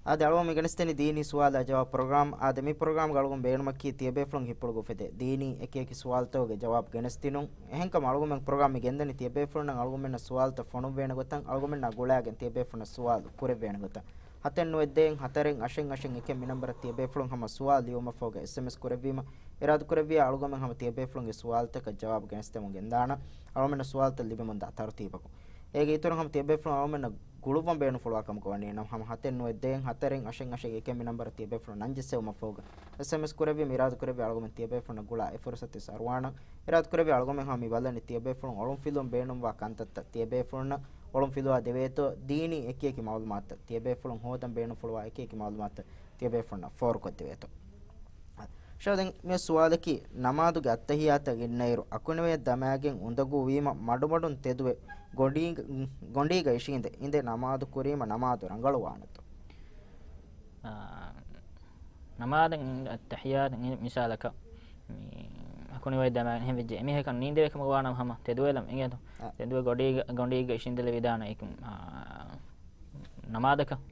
އާދެ، އަޅުގަނޑު މި ގެނެސްދެނީ ދީނީ ސުވާލާ ޖަވާބު ޕްރޮގްރާމް. އާދެ، މި ޕްރޮގްރާމްގަ އަޅުގަނޑު ބޭނުމަކީ ތިޔަބޭފުޅުން ހިތްޕުޅުގަ އުފެދޭ ދީނީ އެކިއެކި ސުވާލުތަކުގެ ޖަވާބު ގެނެސްދިނުން. އެހެންކަމުން އަޅުގަނޑުމެން ޕްރޮގްރާމް މި ގެންދަނީ ތިޔަބޭފުޅުންނަށް އަޅުގަނޑުމެންނަށް ސުވާލުތައް ފޮނުއްވޭނެ ގޮތަށް، އަޅުގަނޑުމެންނާ ގުޅާގެން ތިޔަބޭފުޅުންނަށް ސުވާލު ކުރެއްވޭނެ ގޮތަށް. ހަތެއް ނުވައެއް ދޭއް ހަތަރެއް އަށެއް އަށެއް އެކެއް މި ނަންބަރަށް ތިޔަބޭފުޅުން ހަމަ ސުވާލު ލިޔުމަށްފަހުގަ އެސްއެމްއެސް ކުރެއްވީމަ، އިރާދަކުރެއްވިއްޔާ އަޅުގަނޑުމެން ހަމަ ތިޔަބޭފުޅުންގެ ސުވާލުތަކަށް ޖަވާބު ގެނެސްދެމުން ގެންދާނަން. އަޅުގަނޑުމެންނަށް ސުވާލުތައް ލިބެމުންދާ ތަރުތީބަކުން. އޭގެ އިތުރުން ހަމަ ތިޔަބޭފުޅުން އަޅުގަނޑުމެންނަށް ގުޅުއްވަން ބޭނުންފުޅުވާ ކަމަކަށް ވަނީ ނަމަ، ހަމަ ހަތެއް ނުވައެއް ދޭއް ހަތަރެއް އަށެއް އަށެއް އެކެއް މި ނަންބަރަށް ތިޔަބޭފުޅުން ނަން ޖެއްސެވުމަށްފަހުގަ އެސްއެމްއެސް ކުރެއްވީމަ، އިރާދަކުރެއްވިއްޔާ އަޅުގަނޑުމެން ތިޔަބޭފުޅުންނަށް ގުޅާ އެ ފުރުސަތު އަރުވާނަން. އިރާދަކުރެއްވިއްޔާ އަޅުގަނޑުމެން ހަމަ މި ބަލަނީ ތިޔަބޭފުޅުން އޮޅުންފިލުވަން ބޭނުންވާ ކަންތައްތައް ތިޔަބޭފުޅުންނަށް އޮޅުންފިލުވާ ދެވޭތޯ، ދީނީ އެކިއެކި މަޢުލޫމާތުތައް ތިޔަބޭފުޅުން ހޯދަން ބޭނުންފުޅުވާ އެކިއެކި މަޢުލޫމާތުތައް ތިޔަބޭފުޅުންނަށް ފޯރުކޮށްދެވޭތޯ. ޝާދެން މި ސުވާލަކީ، ނަމާދުގެ އައްތަޙިއްޔާތަށް އިންނައިރު، އަކުނިވަޔަށް ދަމާގެން އުނދަގޫވީމަ، މަޑުމަޑުން ތެދުވެ، ގޮނޑީގަ-، ގޮނޑީގަ އިށީނދެ އިނދެ ނަމާދު ކުރީމަ، ނަމާދު ރަނގަޅުވާނެތޯ؟ އާ، ނަމާދަށް އައްތަޙިއްޔާތަށް މި-، މިސާލަކަށް، މި އަކުނިވަޔަށް ދަމާގެން ހެން ވެއްޖެ އެމީހަކަށް ނީނދެވޭ ކަމަށް ވާނަމަ ހަމަ ތެދުވެލަމް އިނގޭތޯ؟ އާ. ތެދުވެ ގޮނޑީގަ-، ގޮނޑީގަ އިށީނދެލެވިދާނެ އެކު-، އާ، ނަމާދަކަށް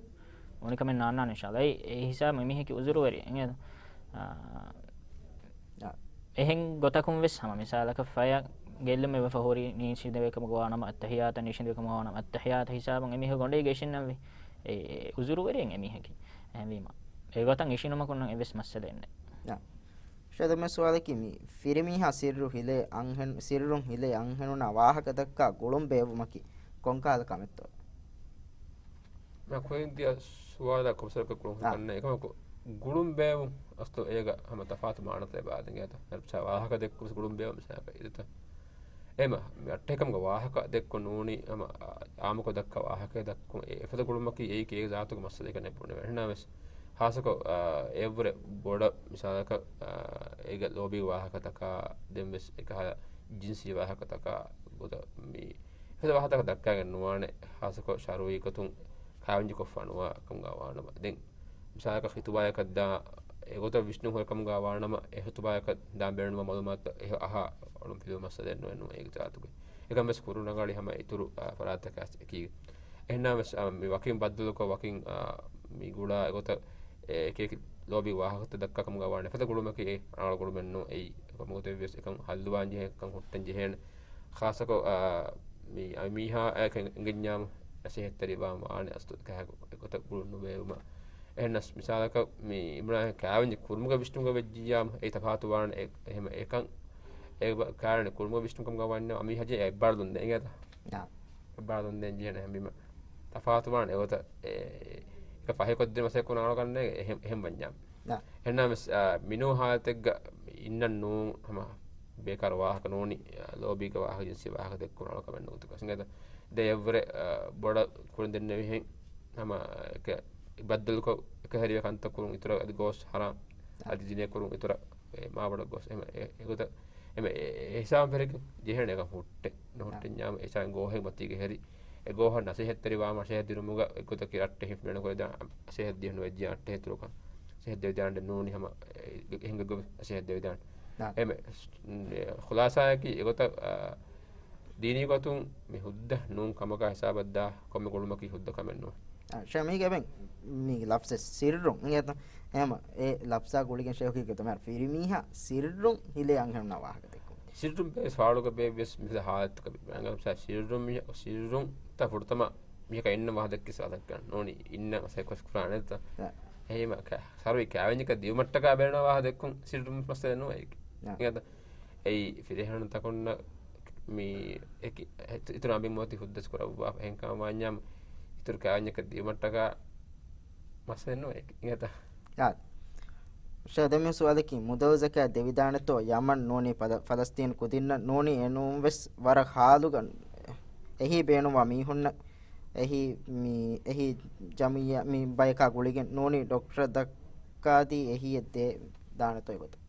އުނިކަމެއް ނާންނާނެ އިންޝާﷲ. އެ، އެ ހިސާބު މީހަކީ އުޒުރުވެރި އިނގޭތޯ؟ އާ، އާ. އެހެން ގޮތަކުން ވެސް ހަމަ މިސާލަކަށް ފަޔަށް ގެއްލުމެއް ވެފަ ހުރި ނީށިނދެވޭ ކަމަކަށް ވާނަމަ، އައްތަޙިއްޔާތަށް ނީށިނދެވޭ ކަމަކަށް ވާނަމަ، އައްތަޙިއްޔާތު ހިސާބުން އެމީހަކު ގޮނޑީގަ އިށީންނަންވީ. އެ، އެ އުޒުރުވެރިން އެމީހަކީ. އެހެންވީމަ، އެގޮތަށް އިށީނުމަކުންނަށް އެއްވެސް މައްސަލައެއް ނެތް. އާ. ޝަދު މި ސުވާލަކީ މި ފިރިމީހާ ސިއްރު ހިލޭ އަންހެން-، ސިއްރުން ހިލޭ އަންހެނުންނާ ވާހަކަ ދައްކާ ގުޅުން ބޭއްވުމަކީ ކޮންކަހަލަ ކަމެއްތޯ؟ މި ކުރިން ދިޔަ ސުވާލަށް ކޮންމެސް ވަރަކަށް ގުޅުން އާ. ކަންނޭ. އެކަމަކު ގުޅުން ބޭއްވުން އަސްލު އޭގަ ހަމަ ތަފާތު މާނަތައް އެބަ އާދެން އެތަ. ދަރުސާ ވާހަކަ ދެއްކުން ގުޅުން ބޭއްވުން މިސާލަކަށް އިރުތަ. އެމަ، މި އައްޓެހިކަމުގެ ވާހަކަ ދެއްކުން ނޫނީ ހަމަ އާ-، އާއްމުކޮށް ދައްކާ ވާހަކަ ދައްކުން އެ އެފަދަ ގުޅުމަކީ އެއީ އޭގެ ޒާތުގެ މައްސަލައެއް ކަންނޭ ބުނެވޭ. އެހެންނާވެސް ހާއްސަކޮށް، އާ، އެއަށްވުރެ ބޮޑަށް މިސާލަކަށް، އާ، އޭގެ ލޯބީ ވާހަކަތަކާ، ދެންވެސް އެކަހަލަ ޖިންސީ ވާހަކަތަކާ ގޮތަށް މި އެފަދަ ވާހަކަތަކަށް ދައްކާގެން ނުވާނެ، ހާއްސަކޮށް ޝަރުއީ ގޮތުން ކާވެންޖެހިކޮށްފަ ނުވާ ކަމުގަ ވާނަމަ. ދެން މިސާލަކަށް ޚިތުބާޔަކަށް ދާ އެގޮތަށް ވިސްނުން ހުރި ކަމުގަ ވާނަމަ، އެ ޚިތުބާޔަކަށް ދާން ބޭނުންވާ މަޢުލޫމާތު އެ އަހާ އޮޅުން ފިލުވުމަށް މައްސަލައެއް ނުވެ ނޫން އޭގެ ޒާތުގައި. އެކަން ވެސް ކުރުން ރަނގަޅީ ހަމަ އިތުރު، އާ، ފަރާތްތަކާ އެކީގަ. އެހެންނާވެސް، އާ، މި ވަކިން ބައްދަލުކޮށް ވަކިން، އާ، މި ގުޅާ އެގޮތަށް އެކި އެކި ލޯބި ވާހަކަތައް ދައްކާ ކަމުގަ ވާނެ. އެފަދަ ގުޅުމަކީ އެ އަޅާ ގުޅުމެއް ނޫން. އެއީ ކޮންމެ ގޮތެއް ވިޔަސް އެކަން ހައްލުވާން ޖެހޭ، އެކަން ހުއްޓަން ޖެހޭނެ. ޚާއްޞަކޮށް، އާ، މި އަ-، މީހާ އެކަން އެނގެންޏާމު ނަސޭހަތްތެރި ވާން ވާނެ އަސްލު އެކަހަ ގޮތަށް ގުޅުން ނުބޭއްވުމަށް. އެހެންނަސް މިސާލަކަށް މި އިމްރާން ކާވެންޏެއް ކުރުމުގެ ވިސްނުމުގަ ވެއްޖިއްޔާމު އެއީ ތަފާތު ވާނެ. އެ-، އެހެމަ އެކަން އެ ބަ-، ކާވެން ކުރުމުގެ ވިސްނުމު ކަމުގަ ވަންޏާ އަމީހަށް އެއްބާރުލުން ދޭން އިނގޭތަ؟ އާ. އެއްބާރުލުން ދޭން ޖެހޭނެ ހަމަ ތަފާތު ވާނެ. އެގޮތަށް އެ-، އެކަ ފަހިކޮށްދޭ މަސައްކަތް ކުރާނެ ކަންނޭނގެ އެހެން، އެހެން ވަންޏާ. އާ. އެހެންނަމަވެސް، އާ، މިނޫން ހާލަތެއްގަ އިންނަން ނޫން ހަމަ ބޭކާރު ވާހަކަ ނޫނީ، އާ، ލޯބީގެ ވާހަކަ ޖިންސީ ވާހަކަ ދެއްކުން އަޅުކަމެއް ނުވަތަ ކަސް އިނގޭތަ؟ ދެ އެއްވުރެ، އާ، ބޮޑަށް ކުޅެން ދެންނެވިހެން ހަމަ އެކަ ބައްދަލުކޮށް އެކަހެރިވެ ކަންތައް ކުރުން އިތުރަށް އަދި ގޯސް ހަރާން އަދި ޒިނޭ ކުރުން އިތުރަށް އެ މާބޮޑަށް ގޯސް އެމަ އެ-، އެގޮތަށް އެމަ އެ-، އެ ހިސާބުން ފެރިކި ޖެހޭނެ އެކަން ހުއްޓެއް ނުހުއްޓެންޏާމު އެ ހިސާބުން ގޯހެއް މަތީގެ ހެރި އެ ގޯހަށް ނަސޭހަތްތެރިވާމަ ނަސޭހަތް ދިނުމުގަ އެގޮތަކީ ރައްޓެހި ފެނުނުކޮށްދާ ނަސޭހަތް ދިޔަ ނުވެއްޖެ އައްޓެހި ތުރުކަން ނަސޭހަތް ދެވިދާނެ ނޫނީ ހަމަ އެ-، އެ-، އެހެން ގޮތް ނަސޭހަތް ދެވިދާނެ. އެމެ ޚުލާސާއަކީ އެގޮތަށް، އާ، ދީނީ ގޮތުން މި ހުއްދަ ނޫން ކަމަކާ ހިސާބަށްދާ ކޮންމެ ގުޅުމަކީ ހުއްދަ ކަމެއް ނޫން. އާ، ޝޭ މީގެ އެބެން މީ ލަފްޒެއް ސިއްރުން އިނގޭތަ؟ އެހެމަ އެ ލަފްޒާ ގުޅިގެން ޝޭހު ކީކޭތަ މިހާރު ފިރިމީހާ ސިއްރުން ހިލޭ އަންހެނުންނާ ވާހަކަ ދެއްކުން. ސިއްރުން ބޭސް ފާޅުގަ ބޭއްވިޔަސް މިފަދަ ހާލަތުގަ ބޭ-، އަނގަ މިސާ ސިއްރުން މި-، ސިއްރުން ތަ ފުރަތަމަ މީހަކަށް އިންނަ ވާހަކަ ދެއްކި ސާދަކަން ނޫނީ އިންނަ މަސައްކަތް ކުރާނެތަ؟ އެހެމަ ކަ-، ސަރުވި ކާވެންޏަކަށް ދިޔުމަށްޓަކާ ބޭނުން ވާހަކަ ދެއްކުން ސިއްރުން މައްސަލަ ނޫން އެއީ. އެގަދަ އެއީ ފިރިހެނުން ތަކުންނަށް މި އެކި-، އިތުރު އަނބިން މޯތި ހުއްދަސް ކުރައްވާ އެހެން ކަމަށް ވާންޏާމު އިތުރު ކާވެންޏަކަށް ދިޔުމަށްޓަކާ މައްސަލަ ނޫން އެކި-، އިނގޭތަ؟ އާ. ޝޭ ދެން މި ސުވާލަކީ މުދަލު ޒަކާތް ދެވިދާނެތޯ ޔަމަން ނޫނީ ފަލަ-، ފަލަސްތީން ކުދިންނަށް ނޫނީ އެނޫން ވެސް ވަރަށް ހާލުގަ އެހީ ބޭނުންވާ މީހުންނަށް އެހީ މި-، އެހީ ޖަމިއްޔާ މި ބަޔަކާ ގުޅިގެން ނޫނީ ޑޮކްޓަރަށް ދައްކާދީ އެހީއެއް ދޭ-، ދާނެތޯ އެގޮތަށް.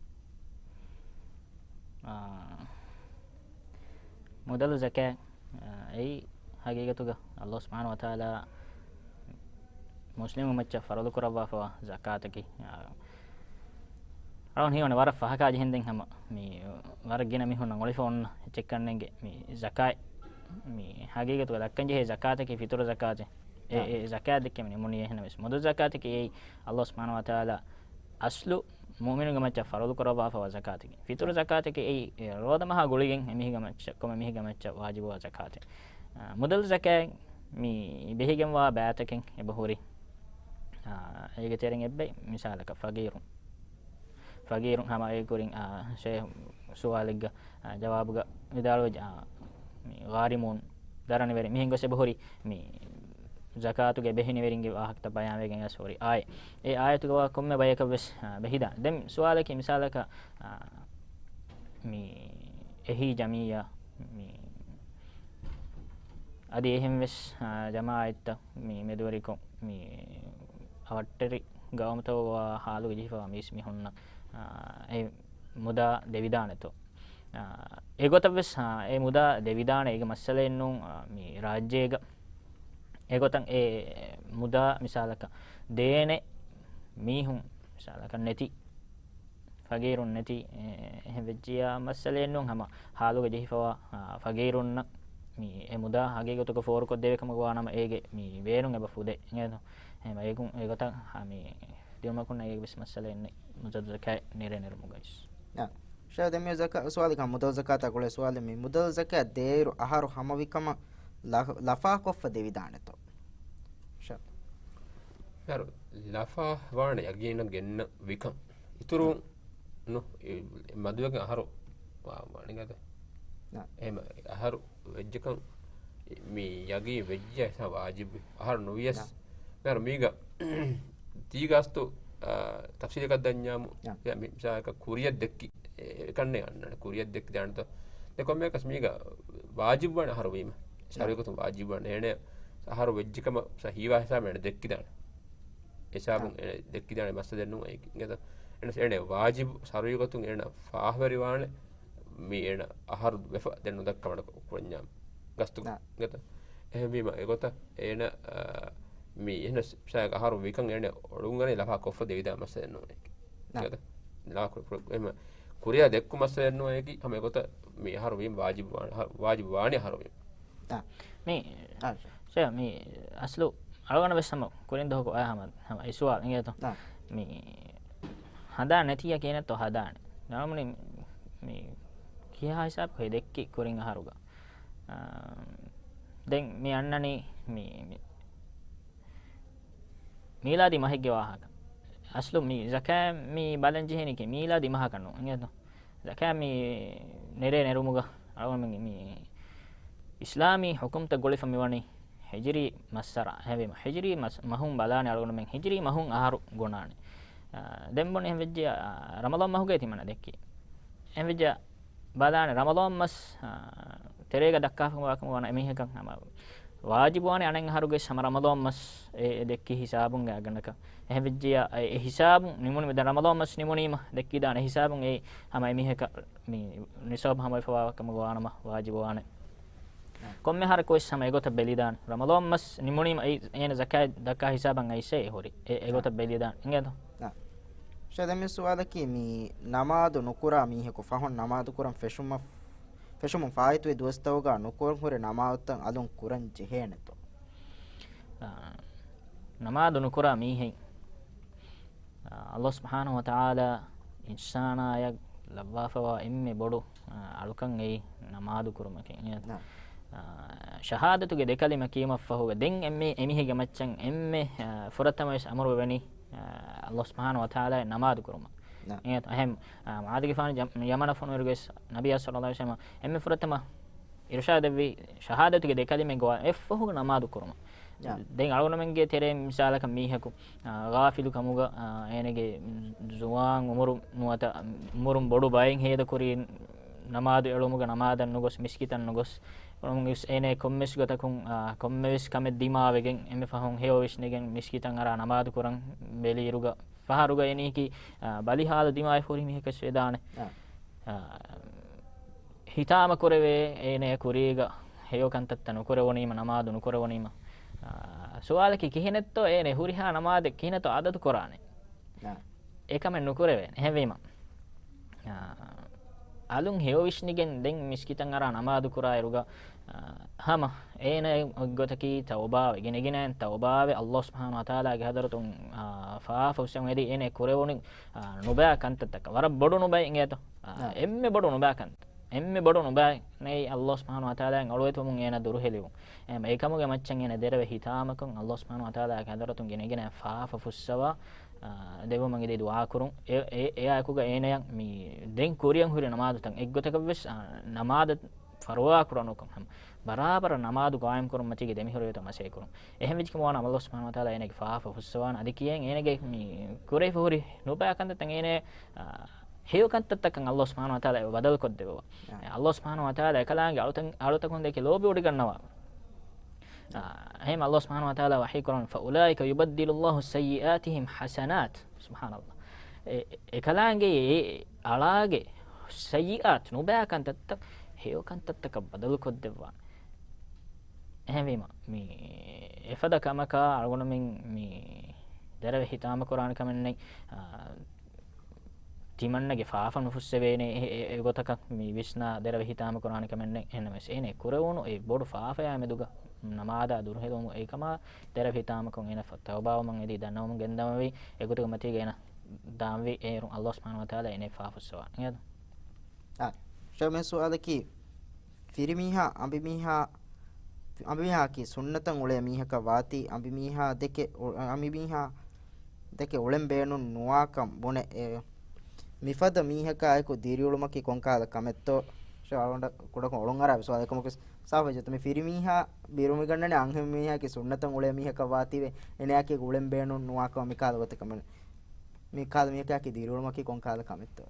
އާ، މުދަލު ޒަކާތް، އާ، އެއީ ހަގީގަތުގަ ﷲ ސުބްޙާނަހޫ ވަތަޢާލާ މުސްލިމުން މައްޗަށް ފަރުޟު ކުރައްވާފަވާ ޒަކާތަކީ، އާ، އަޅުން ހީވަނީ ވަރަށް ފަހަކާ ޖެހެންދެން ހަމަ މި ވަރަށް ގިނަ މީހުންނަށް އޮޅިފަ އޮންނަ އެއްޗެއްކަންނޭނގެ މި ޒަކާތް މި ހަގީގަތުގަ ދައްކަން ޖެހޭ ޒަކާތަކީ ފިތުރު ޒަކާތެއް. އެ، އާ. އެ ޒަކާތް ދެއްކެ މި ނިމުނީ އެހެންނަމަވެސް މުދަލު ޒަކާތަކީ އެއީ ﷲ ސުބްޙާނަހޫ ވަތަޢާލާ އަސްލު މުއުމިނުންގެ މައްޗަށް ފަރުޟު ކުރައްވާފަވާ ޒަކާތެކޭ. ފިތުރު ޒަކާތަކީ އެއީ، އެ، ރޯދަމަހާ ގުޅިގެން އެމީހެއްގެ މައްޗަށް، ކޮންމެ މީހެއްގެ މައްޗަށް ވާޖިބުވާ ޒަކާތެއް. އާ، މުދަލު ޒަކާތް މި ބެހިގެންވާ ބައިތަކެއް އެބަހުރި. އާ، އޭގެ ތެރެއިން އެއްބައި މިސާލަކަށް ފަގީރުން. ފަގީރުން ހަމަ އޭގެ ކުރިން، އާ، ޝޭހް ސުވާލެއްގަ، އާ، ޖަވާބުގަ ވިދާޅުވެއްޖެ، އާ، މި ޣާރިމޫން، ދަރަނިވެރިން މިހެން ގޮސް އެބަހުރި މި ޒަކާތުގެ ބެހިނިވެރިންގެ ވާހަކަތައް ބަޔާންވެގެން އައިސް ހުރި އާޔަތް. އެ އާޔަތުގަ ވާ ކޮންމެ ބަޔަކަށް ވެސް، އާ، ބެހިދާނެ. ދެން ސުވާލަކީ މިސާލަކަށް، އާ، މި އެހީ ޖަމިއްޔާ މި އަދި އެހެން ވެސް، އާ، ޖަމާޢަތްތައް މި މެދުވެރިކޮށް މި އަވަށްޓެރި ގައުމުތަކުގަ ވާ ހާލުގަ ޖެހިފަވާ މީސް މީހުންނަށް، އާ، އެ މުދާ ދެވިދާނެތޯ؟ އާ، އެގޮތަށް ވެސް، އާ، އެ މުދާ ދެވިދާނެ އޭގެ މައްސަލައެއް ނޫން، އާ، މި ރާއްޖޭގަ އެގޮތަށް އެ މުދާ މިސާލަކަށް ދޭނެ މީހުން މިސާލަކަށް ނެތި، ފަގީރުން ނެތި، އެ، އެހެން ވެއްޖިއްޔާ މައްސަލައެއް ނޫން ހަމަ ހާލުގަ ޖެހިފަވާ، އާ، ފަގީރުންނަށް މި އެ މުދާ ހަގީގަތުގަ ފޯރުކޮށްދެވޭ ކަމަކަށް ވާނަމަ އޭގެ މި ބޭނުން އެބަ ފުދޭ. އެހެން އޭގުން އެގޮތަށް ހަ-، މި ދިނުމަކުން އޭގެ ވެސް މައްސަލައެއް ނެތް މުދަލު ޒަކާތް ނެރޭ ނެރުމުގައި. އާ. ޝޭހް ދެން މި ޒަކާ-، ސުވާލެއް ކަމަށް މުދަލު ޒަކާތާ ގުޅޭ ސުވާލެއް މި މުދަލު ޒަކާތް ދޭއިރު އަހަރު ހަމަވިކަމަށް ލަ-، ލަފާކޮށްފަ ދެވިދާނެތޯ؟ ޝޭހް. އަހަރު ލަފާ ވާނެ ޔަގީނަށް ގެންނަ ވިކަން. އިތުރު ނު-، އެ-، މަދުވެގެން އަހަރު ވާ-، ވާނެ ގަދަ. އާ. އެހެމަ އަހަރު ވެއްޖެކަން މި ޔަގީން ވެއްޖެ ހިސާބަށް ވާޖިބު. އަހަރު ނުވިޔަސް. އާ. މިހާރު މީގަ ދީގަސްތު، އާ، ތަފްސީލަކަށް ދަންޏާމު. އާ. މި-، މިސާލަކަށް ކުރިއަށް ދެއްކި. އެ-، އެކަންނޭ އަންނަން ކުރިއަށް ދެއްކިދާނެތޯ؟ ދެ ކޮންމެއަކަސް މީގަ ވާޖިބުވާނެ އަހަރު ވީމަ. ޝަރީޢަތުން ވާޖިބުވާނެ. އޭނެ އަހަރު ވެއްޖެކަމަށް ހީވާ ހިސާބަށް އޭނެ ދެއްކިދާނެ. ހިސާބުން އާ. އޭނެ ދެއްކިދާނެ މައްސަލައެއް ނޫން އޭގެ. އެނަސް އޭނެ ވާޖިބު ޝަރީޢަތުން އޭނަ ފާހަވެރިވާނެ މި އޭނަ އަހަރު ވެފަ ދެން ނުދައްކަމަޑަކަށް ކުރަންޏާ ގަސްތު އާ. ގަތަ. އެހެންވީމަ އެގޮތަށް އޭނަ، އާ، މި އެހެނަސް ޝާގް އަހަރު ވިކަން އޭނަ އޮޅުންގަނެ ލަފާ ކޮށްފަ ދެވިދާ މައްސަލައެއް ނޫން އޭގެ. އާ. ގަތަ. ލާ ކު-، ކު-، އެހެމަ ކުރިއަށް ދެއްކު މައްސަލައެއް ނޫން އޭގެ. ހަމަ އެގޮތަށް މި އަހަރު ވީމަ ވާޖިބު ވާ-، އަހަރު، ވާޖިބު ވާނީ އަހަރު ވީމަ. އާ. މި، އާ. ޝޭ، މި އަސްލު އަޅުގަނޑަށް ވެސް ހަމަ ކުރިން ދުވަހަކު އައި ހަމަ، ހަމަ އެ ސުވާލު އިނގޭތޯ؟ އާ. މި ހަނދާން ނެތިއްޔާ ކިހިނެއްތޯ ހަދާނެ؟ ނަމަ މި، މި ކިހާ ހިސާބަކު ހެ ދެއްކި ކުރިން އަހަރުގަ؟ އާ، ދެން މި އަންނަނީ މި، މި މީލާދީ މަހެއްގެ ވާހަކަ. އަސްލު މި ޒަކާތް މި ބަލަން ޖެހެނީކީ މީލާދީ މަހަކަށް ނޫން. އިނގޭތޯ؟ ޒަކާތް މި ނެރޭ ނެރުމުގަ އަޅުގަނޑުމެން މި އިސްލާމީ ޙުކުމްތައް ގުޅިފަ މިވަނީ ހިޖްރީ މައްސަރާ. އެހެންވީމަ ހިޖްރީ މަސް-، މަހުން ބަލާނެ އަޅުގަނޑުމެން ހިޖްރީ މަހުން އަހަރު ގޮނާނެ. އާ، ދެން ބުނި އެހެން ވެއްޖެ، އާ، ރަމަޟާން މަހުގައި ތިމަންނަ ދެއްކީ. އެހެން ވެއްޖެ ބަލާނެ ރަމަޟާން މަސް، އާ، ތެރޭގަ ދައްކާފަ ވާކަމަށް ވަނަ އެމީހަކަށް ހަމަ ވާޖިބުވާނެ އަނެއް އަހަރުގެ ހަމަ ރަމަޟާން މަސް އެ، އެ ދެއްކި ހިސާބުން އެ އަގަނޑަކަށް. އެހެން ވެއްޖިޔާ އެ، އެ ހިސާބުން ނިމުނީމަ، ދެން ރަމަޟާން މަސް ނިމުނީމަ ދެއްކިދާނެ ހިސާބުން އެ ހަމަ އެމީހަކަށް މި ނިސާބު ހަމަވެފަވާ ކަމަށް ވާނަމަ ވާޖިބުވާނެ. ކޮންމެ އަހަރަކު ވެސް ހަމަ އެގޮތަށް ބެލިދާނެ. ރަމަޟާން މަސް ނިމުނީމަ އެ، އޭނަ ޒަކާތް ދައްކާ ހިސާބަށް އައިސޭ އެ ހުރި. އެ، އެގޮތަށް ބެލިދާނެ. އިނގޭތޯ؟ ޝޭ، ދެން މި ސުވާލަކީ މި ނަމާދު ނުކުރާ މީހަކު ފަހުން ނަމާދު ކުރަން ފެށުމަށް، ފެށުމުން ފާއިތުވި ދުވަސްތަކުގަ ނުކުރަން ހުރި ނަމާދުތައް އަލުން ކުރަން ޖެހޭނެތޯ؟ އާ، ނަމާދު ނުކުރާ މީހެއް، އާ، ﷲ ސުބްޙާނަހޫ ވަތަޢާލާ އިންސާނާޔަށް ލައްވާފަވާ އެންމެ ބޮޑު، އާ، އަޅުކަން އެއީ ނަމާދު ކުރުމަކީ. ނަ. އާ، ޝަހާދަތުގެ ދެކަލިމަ ކިޔުމަށްފަހުގަ ދެން އެންމެ-، އެމީހެއްގެ މައްޗަށް އެންމެ، އާ، ފުރަތަމަވެސް އަމުރު ވެވެނީ، އާ، ﷲ ސުބްޙާނަހޫ ވަތަޢާލާ ނަމާދު ކުރުމަށް. ނަ. އެހެން، އާ، މުޢާޛުގެފާނު ޔަމަނަށް ފޮނުވިއިރުގެ ނަބިއްޔާ ޞައްލައްލާހު ޢަލައިހި ވަސައްލަމަ އެންމެ ފުރަތަމަ އިރުޝާދު ދެއްވީ ޝަހާދަތުގެ ދެކަލިމަ ގޮވާ އެއްފަހުގަ ނަމާދު ކުރުމަށް. ޔާ. ދެން އަޅުގަނޑުމެންގެ ތެރޭ މިސާލަކަށް މީހަކު، އާ، ޣާފިލު ކަމުގަ، އާ، އޭނަގެ ޒުވާން އުމުރު ނުވަތަ އުމުރުން ބޮޑު ބައެއް ހޭދަކުރީ ނަމާދު އެޅުމުގަ ނަމާދަށް ނުގޮސް، މިސްކިތަށް ނުގޮސް، އެޅުމުގެ އޭނަ ކޮންމެސް ގޮތަކުން، އާ، ކޮންމެވެސް ކަމެއް ދިމާވެގެން އެންމެ ފަހުން ހެޔޮ ވިސްނިގެން މިސްކިތަށް އަރާ ނަމާދު ކުރަން ބެލިއިރުގަ ފަހަރުގަ އެނީކީ، އާ، ބަލި ހާލު ދިމާވެފަ ހުރި މީހަކަށް ވެދާނެ. އާ. އާ، ހިތާމަ ކުރެވޭ، އޭނަ ކުރީގަ ހެޔޮ ކަންތައްތައް ނުކުރެވުނީމަ، ނަމާދު ނުކުރެވުނީމަ. އާ، ސުވާލަކީ ކިހިނެއްތޯ އޭނަ ހުރިހާ ނަމާދެއް ކިހިނެއްތޯ އަދަދު ކުރާނެ؟ އާ. އެކަމެއް ނުކުރެވޭނެ. އެހެންވީމަ، އާ، އަލުން ހެޔޮ ވިސްނިގެން ދެން މިސްކިތަށް އަރާ ނަމާދު ކުރާއިރުގަ، އާ، ހަމަ އޭނަ އެއްގޮތަކީ ތައުބާވެ، ގިނަގިނައިން ތައުބާވެ، ﷲ ސުބްޙާނަހޫ ވަތަޢާލާގެ ޙަޟްރަތުން، އާ، ފާފަ ފުއްސަން އެދި އޭނަ ކުރެވުނު، އާ، ނުބައި ކަންތައްތަކަށް ވަރަށް ބޮޑު ނުބައި އިނގޭތޯ. އާ، އާ. އެންމެ ބޮޑު ނުބައި ކަން. އެންމެ ބޮޑު ނުބައި ނެތް ﷲ ސުބްޙާނަހޫ ވަތަޢާލާއިން އަޅުވެތިވުމުން އޭނަ ދުރުހެލިވުން. އެ، އެކަމުގެ މައްޗަށް އޭނަ ދެރަވެ ހިތާމަކޮށް، ﷲ ސުބްޙާނަހޫ ވަތަޢާލާގެ ޙަޟްރަތުން ގިނަގިނަ ފާފަ ފުއްސަވާ، އާ، ދެއްވުމަށް އެދި ދުޢާ ކުރުން. އެ، އެ، އެއާއެކުގަ އޭނަޔަށް މި ދެން ކުރިއަށް ހުރި ނަމާދުތައް އެއްގޮތަކަށްވެސް، އާ، ނަމާދަށް ފަރުވާ ކުރަން ނުކޮށް ހަމަ ބަރާބަރަށް ނަމާދު ގާއިމް ކުރުން މަތީގެ ދެމިހުރެވޭތޯ މަސައްކަތް ކުރުން. އެހެން ވެއްޖެކަމަށް ވާނަމަ ﷲ ސުބްޙާނަހޫ ވަތަޢާލާ އޭނަގެ ފާފަ ފުއްސަވާނެ. އަދި ކިޔެން އޭނަގެ މި ކުރެވިފަ ހުރި ނުބައި ކަންތައްތައް އޭނަ، އާ، ހެޔޮ ކަންތައްތަކަށް ﷲ ސުބްޙާނަހޫ ވަތަޢާލާ އެ ބަދަލު ކޮށްދެއްވަވާ. އާ. ﷲ ސުބްޙާނަހޫ ވަތަޢާލާ އެކަލާނގެ އަޅުތަ-، އަޅުތަކުން ދެކެ ލޯބި އުޑިގަންނަވާ. އާ، އެހެން ﷲ ސުބްޙާނަހޫ ވަތަޢާލާ ވަޙީ ކުރަން، "فَأُولَٰئِكَ يُبَدِّلُ اللَّهُ سَيِّئَاتِهِمْ حَسَنَاتٍ." ސުބްޙާނަﷲ. އެ، އެކަލާނގެ އެ އަޅާގެ ސައްޔިއާތު ނުބައި ކަންތައްތައް ހެޔޮ ކަންތައްތަކަށް ބަދަލުކޮށްދެއްވާނެ. އެހެންވީމަ، މި އެފަދަ ކަމަކާ އަޅުގަނޑުމެން މި ދެރަވެ ހިތާމަ ކުރާނެ ކަމެއް ނެތް. އާ، ތިމަންނަގެ ފާފަ ނުފުއްސެވޭނެ އެ، އެ، އެގޮތަކަށް މި ވިސްނާ ދެރަވެ ހިތާމަ ކުރާނެ ކަމެއް ނެތް. އެހެންނަމަވެސް އޭނަ ކުރެވުނު އެ ބޮޑު ފާފަޔާ މެދުގަ ނަމާދާ ދުރުހެލުމު އެކަމާ ދެރަވެ ހިތާމަކޮށް އޭނަ ފަ-، ތައުބާވުމަށް އެދި ދަންނަވަމުން ގެންދަމަވީ އެގޮތުގެ މަތީގަ އޭނަ ދާންވީ އޭރުން ﷲ ސުބްޙާނަހޫ ވަތަޢާލާ އޭނަ ފާފަ ފުއްސަވާނެ. އާ، ޝައިޚް މި ސުވާލަކީ، ފިރިމީހާ އަނބިމީހާ، އަނބިމީހާއަކީ ސުންނަތަށް އުޅޭ މީހަކަށް ވާތީ، އަނބިމީހާ ދެކެ އު-، އަނބިމީހާ ދެކެ އުޅެން ބޭނުން ނުވާކަން ބުނެ، އެ، މިފަދަ މީހަކާއެކު ދިރިއުޅުމަކީ ކޮންކަހަލަ ކަމެއްތޯ؟ ޝައިޚް އަޅުގަނޑަށް ކުޑަކޮށް އޮޅުން އަރާ ސުވާލެއް ކަމަކު ސާފު ވެއްޖެތަ؟ މި ފިރިމީހާ ބިރުމިގަންނަނީ އަންހެން މީހާއަކީ ސުންނަތަށް އުޅޭ މީހަކަށް ވާތީވެ، އޭނައަކީ އުޅެން ބޭނުން ނުވާކަމަށް މިކަހަލަ ގޮތަކަށް މި މި ކަހަލަ މީހަކާއެކީ ދިރިއުޅުމަކީ ކޮން ކަހަލަ ކަމެއްތޯ؟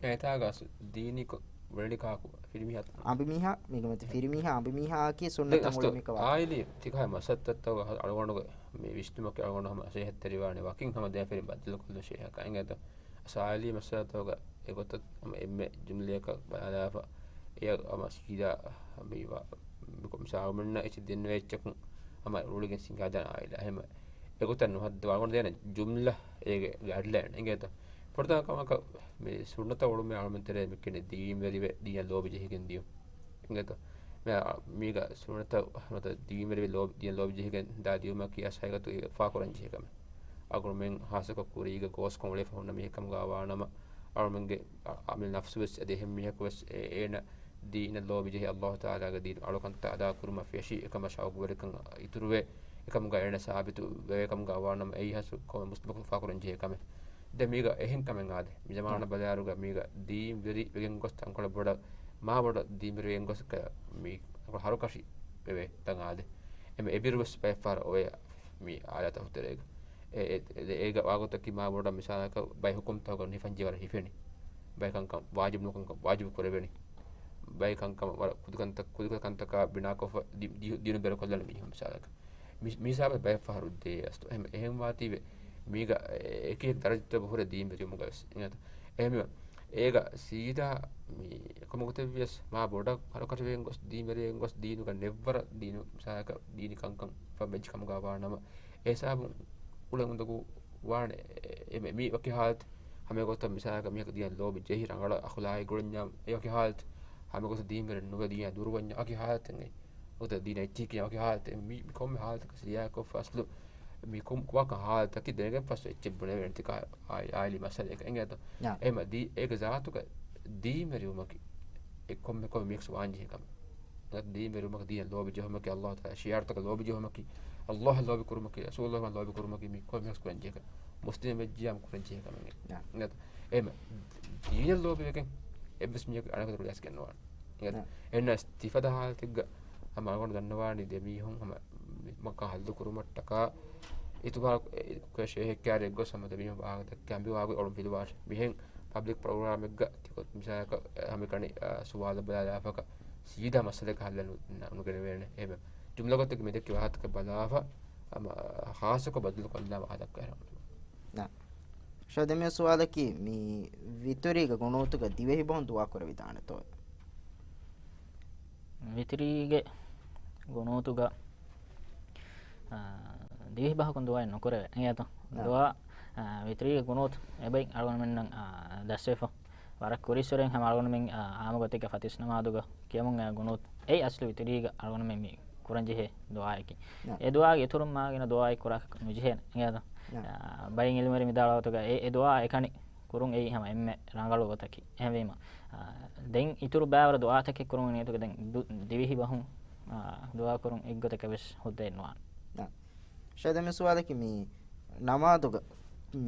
އެތާގަ އަސް ދީނީ ކޮ-، ވެރި ކާކު ފިރިމީހާ. އަނބިމީހާ، މީގެ މަތި ފިރިމީހާ، އަނބިމީހާއަކީ ސުންނަތަށް އުޅޭ މީހަކަށް ވާ. އާއިލީ ތިކަހަ މަސައްތައްތައް އަޅުގަނޑުގެ މި ވިސްނުމަކީ އަޅުގަނޑު ހަމަ ނަސޭހަތްތެރިވާނެ ވަކިން ހަމަ ދެން ފިރި ބައްދަލުކޮށްލުން ޝޭހަކަށް އިނގޭތޯ. އަސް އާއިލީ މައްސަލަތަކުގަ އެގޮތަށް ހަމަ އެންމެ ޖުމްލަޔަކަށް ބަލާލާފަ، އެ ހަމަ ސީދާ މި ވާ-، މިކޮ-، މިސާލު މިންނަ އެއްޗެއް ދެންނެވި އެއްޗަކުން ހަމަ ރުޅިގެން ސިނގާދާނެ އާއިލާ. އެހެމަ އެގޮތަށް ނުހައްދަވާ އަޅުގަނޑު ދޭނެ ޖުމްލަ އޭގެ ގައިޑްލައިން އިނގޭތަ؟ ފުރަތަމަ ކަމަކަށް މި ސުންނަތަށް އުޅުމޭ އަޅުމެން ތެރޭ މި ކިނެ ދީންވެރިވެ ދީނަށް ލޯބި ޖެހިގެން ދިޔުން އިނގޭތަ؟ މި-، މީގަ ސުންނަތަށް ނުވަތަ ދީންވެރި ލޯބި، ދީން ލޯބި ޖެހިގެން ދާ ދިޔުމަކީ އަސް ހަގީގަތުގަ އިފާ ކުރަން ޖެހޭ ކަމެއް. އަޅުގަނޑުމެން ހާއްސަކޮށް ކުރީގަ ގޯސްކޮށް އުޅޭ ފަހުންނަ މީހެއް ކަމުގަ ވާނަމަ، އަޅުމެންގެ އަ-، އަމި ނަފްސު ވެސް އެދެ އެހެން މީހަކު ވެސް އެ-، އޭނަ ދީނަށް ލޯބި ޖެހި އައްލާހު ތަޢާލާގެ ދީން އަޅުކަންތައް އަދާ ކުރުމަށް ފެށި އެކަމަށް ޝައުގުވެރިކަން އިތުރުވެ، އެކަމުގަ އޭނަ ސާބިތު ވެ ކަމުގަ ވާނަމަ އެއީ ހާއްސަ ކޮންމެ މުސްލިމަކު އިފާ ކުރަން ޖެހޭ ކަމެއް. ދެން މީގަ އެހެން ކަމެއް އާދެ. މި ޒަމާނަށް ބަލާއިރުގަ މީގަ ދީންވެރި ވެގެން ގޮސް ތަންކޮޅެއް ބޮޑަށް، މާ ބޮޑަށް ދީންވެރި ވެގެން ގޮސް ކަ-، މީ ހަރުކަށި ވެވޭ ތަން އާދެ. އެމެ އެބިރު ވެސް ބައެއް ފަހަރަށް އޮވޭ މި އާލާތަކު ތެރޭގަ. އެ، އެ، އެ، އޭގަ ވާގޮތަކީ މާ ބޮޑަށް މިސާލަކަށް ބައެއް ހުކުމްތަކުގަ ނިފަންޖީ ވަރަށް ހިފެނީ. ބައެއް ކަންކަން ވާޖިބު ނުކަންކަން ވާޖިބު ކުރެވެނީ. ބައެއް ކަންކަން ވަރަށް ކުދިކަންތައް، ކުދިކޮށް ކަންތަކާ ބިނާކޮށްފަ ދި-، ދި-، ދީނު ބޭރު ކޮށްލަން މީހުން މިސާލަކަށް. މި-، މި ހިސާބަށް ބައެއް ފަހަރު ދޭ އަސްތު. އެހެން، އެހެން ވާތީވެ މީގަ އެކި ދަރަޖަތައް ހުރެ ދީންވެރިވުމުގަ ވެސް. އެހެން އެހެންވީމަ އޭގަ ސީދާ މި ކޮންމެ ގޮތެއްވިޔަސް މާ ބޮޑަށް ހަރުކަށިވެގެން ގޮސް ދީންވެރިވެގެން ގޮސް ދީނުގަ ނެއްވަރަށް ދީނު މިސާލަކަށް ދީނީ ކަންކަން ފަ މެޖި ކަމުގަ ވާނަމަ އެ ހިސާބުން އުޅެން އުނދަގޫ ވާނެ. އެ، މި، މި ވަކި ހާލަތު ހަމަ ގޮތަށް މިސާލަކަށް މީހަކަށް ދީނަށް ލޯބި ޖެހި ރަނގަޅަށް އަޚުލާގީ ގުޅަންޏާ އެ ވަކި ހާލަތު ހަމަ ގޮތަށް ދީންވެރި ނުވެ ދީނާ ދުރުވަންޏާ ވަކި ހާލަތެއް އެ. އޮތަ ދީނަށް އެއްޗެހި ކިޔާ ވަކި ހާލަތެއް މި، މި ކޮންމެ ހާލަތަކަށް ސިޔާކޮށްފަ އަސްލު މި ކޮން ކުވާކަން ހާލަތަކީ ދެނެގެން ފަސް އެއްޗެއް ބުނެވޭނެ ތިކާ އާ-، އާއިލީ މައްސަލައެއް އެނގޭތޯ. އެހެމަ ދީ-، އޭގެ ޒާތުގަ ދީންވެރިވުމަކީ އެ ކޮންމެ ކޮންމެ މީހަކަސް ވާންޖެހޭ ކަމެއް. ދީންވެރިވުމަކީ ދީނަށް ލޯބި ޖެހުމަކީ، އައްލާހު ތަޢާލާ ޝިޢާރުތަކަށް ލޯބި ޖެހުމަކީ، އައްލާހަށް ލޯބި ކުރުމަކީ، ރަސޫލުއްލާހަށް ލޯބި ކުރުމަކީ މި ކޮންމެ މީހަކަސް ކުރަންޖެހޭ ކަމެއް. މުސްލިމެއް ވެއްޖިއްޔާ ކުރަންޖެހޭ ކަމެއް. އެހެމަ ދީނަށް ލޯބިވެގެން އެއްވެސް މީހަކު އަނެކަކަށް ރުޅިއައިސްގެން ނުވާނެ. އެހެން ތިފަދަ ހާލަތެއްގަ ހަމަ އަޅުގަނޑު ދަންނަވާނީ ދެ މީހުން ހަމަ މައްކާ ހައްލު ކުރުމަށްޓަކާ އިތުބާރު ކުރެ ޝޭހެއް ކާރި އެއްގޮސް ހަމަ ދެ މީހުން ވާހަކަ ދެއްކި އަނބި ވާގޮތް އޮޅުން ފިލުވާށެ. މިހެން ޕަބްލިކް ޕްރޮގްރާމެއްގަ ތިކޮ މިސާލަކަށް ހަމަކަނި ސުވާލު ބަލާލާފަކަ ސީދާ މައްސަލައަކަށް ހައްލެއް ނު-، ނުގެނެވޭނެ. އެހެމަ ޖުމްލަ ގޮތެއްގެ މި ދެއްކި ވާހަކަތަކަށް ބަލާފަ ހަމަ ޚާއްޞަކޮށް ބަދަލު ކޮށްލާ ވާހަކަ ދައްކާ. ނާ. ޝަދެ މި ސުވާލަކީ މި ވިތުރީގެ ގުނޫތުގަ ދިވެހި ބަހުން ދުޢާ ކުރެވިދާނެތޯ؟ ވިތުރީގެ ގުނޫތުގަ، އާ، ދިވެހި ބަހަކުން ދުޢާއެއް ނުކުރެވޭ. އެނގޭތޯ؟ ނާ. ދުޢާ، އާ، ވިތުރީގެ ގުނޫތު އެބައި އަޅުގަނޑުމެންނަށް، އާ، ދަސްވެފަ. ވަރަށް ކުރީއްސުރެން ހަމަ އަޅުގަނޑުމެން، އާ، އާއްމު ގޮތެއްގަ ފަތިސް ނަމާދުގަ ކިޔަމުން އެ ގުނޫތު. އެއީ އަސްލު ވިތުރީގަ އަޅުގަނޑުމެން މި ކުރަންޖެހޭ ދުޢާއަކީ. ނާ. އެ ދުޢާގެ އިތުރުން މާގިނަ ދުޢާއެއް ކުރާކަށް ނުޖެހޭނެ. އެނގޭތަ؟ ނާ. އާ، ބައެއް ޢިލްމުވެރިން ވިދާޅުވާ ގޮތުގަ އެ، އެ ދުޢާ އެކަނި ކުރުން އެއީ ހަމަ އެންމެ ރަނގަޅު ގޮތަކީ. އެހެންވީމަ، އާ، ދެން އިތުރު ބައިވަރު ދުޢާތަކެއް ކުރުމުގެ ނިޔަތުގަ ދެން ދު-، ދިވެހި ބަހުން، އާ، ދުޢާ ކުރުން އެއްގޮތަކަށް ވެސް ހުއްދައެއް ނުވާނެ. ނާ. ޝައިދަ މި ސުވާލަކީ މި ނަމާދުގަ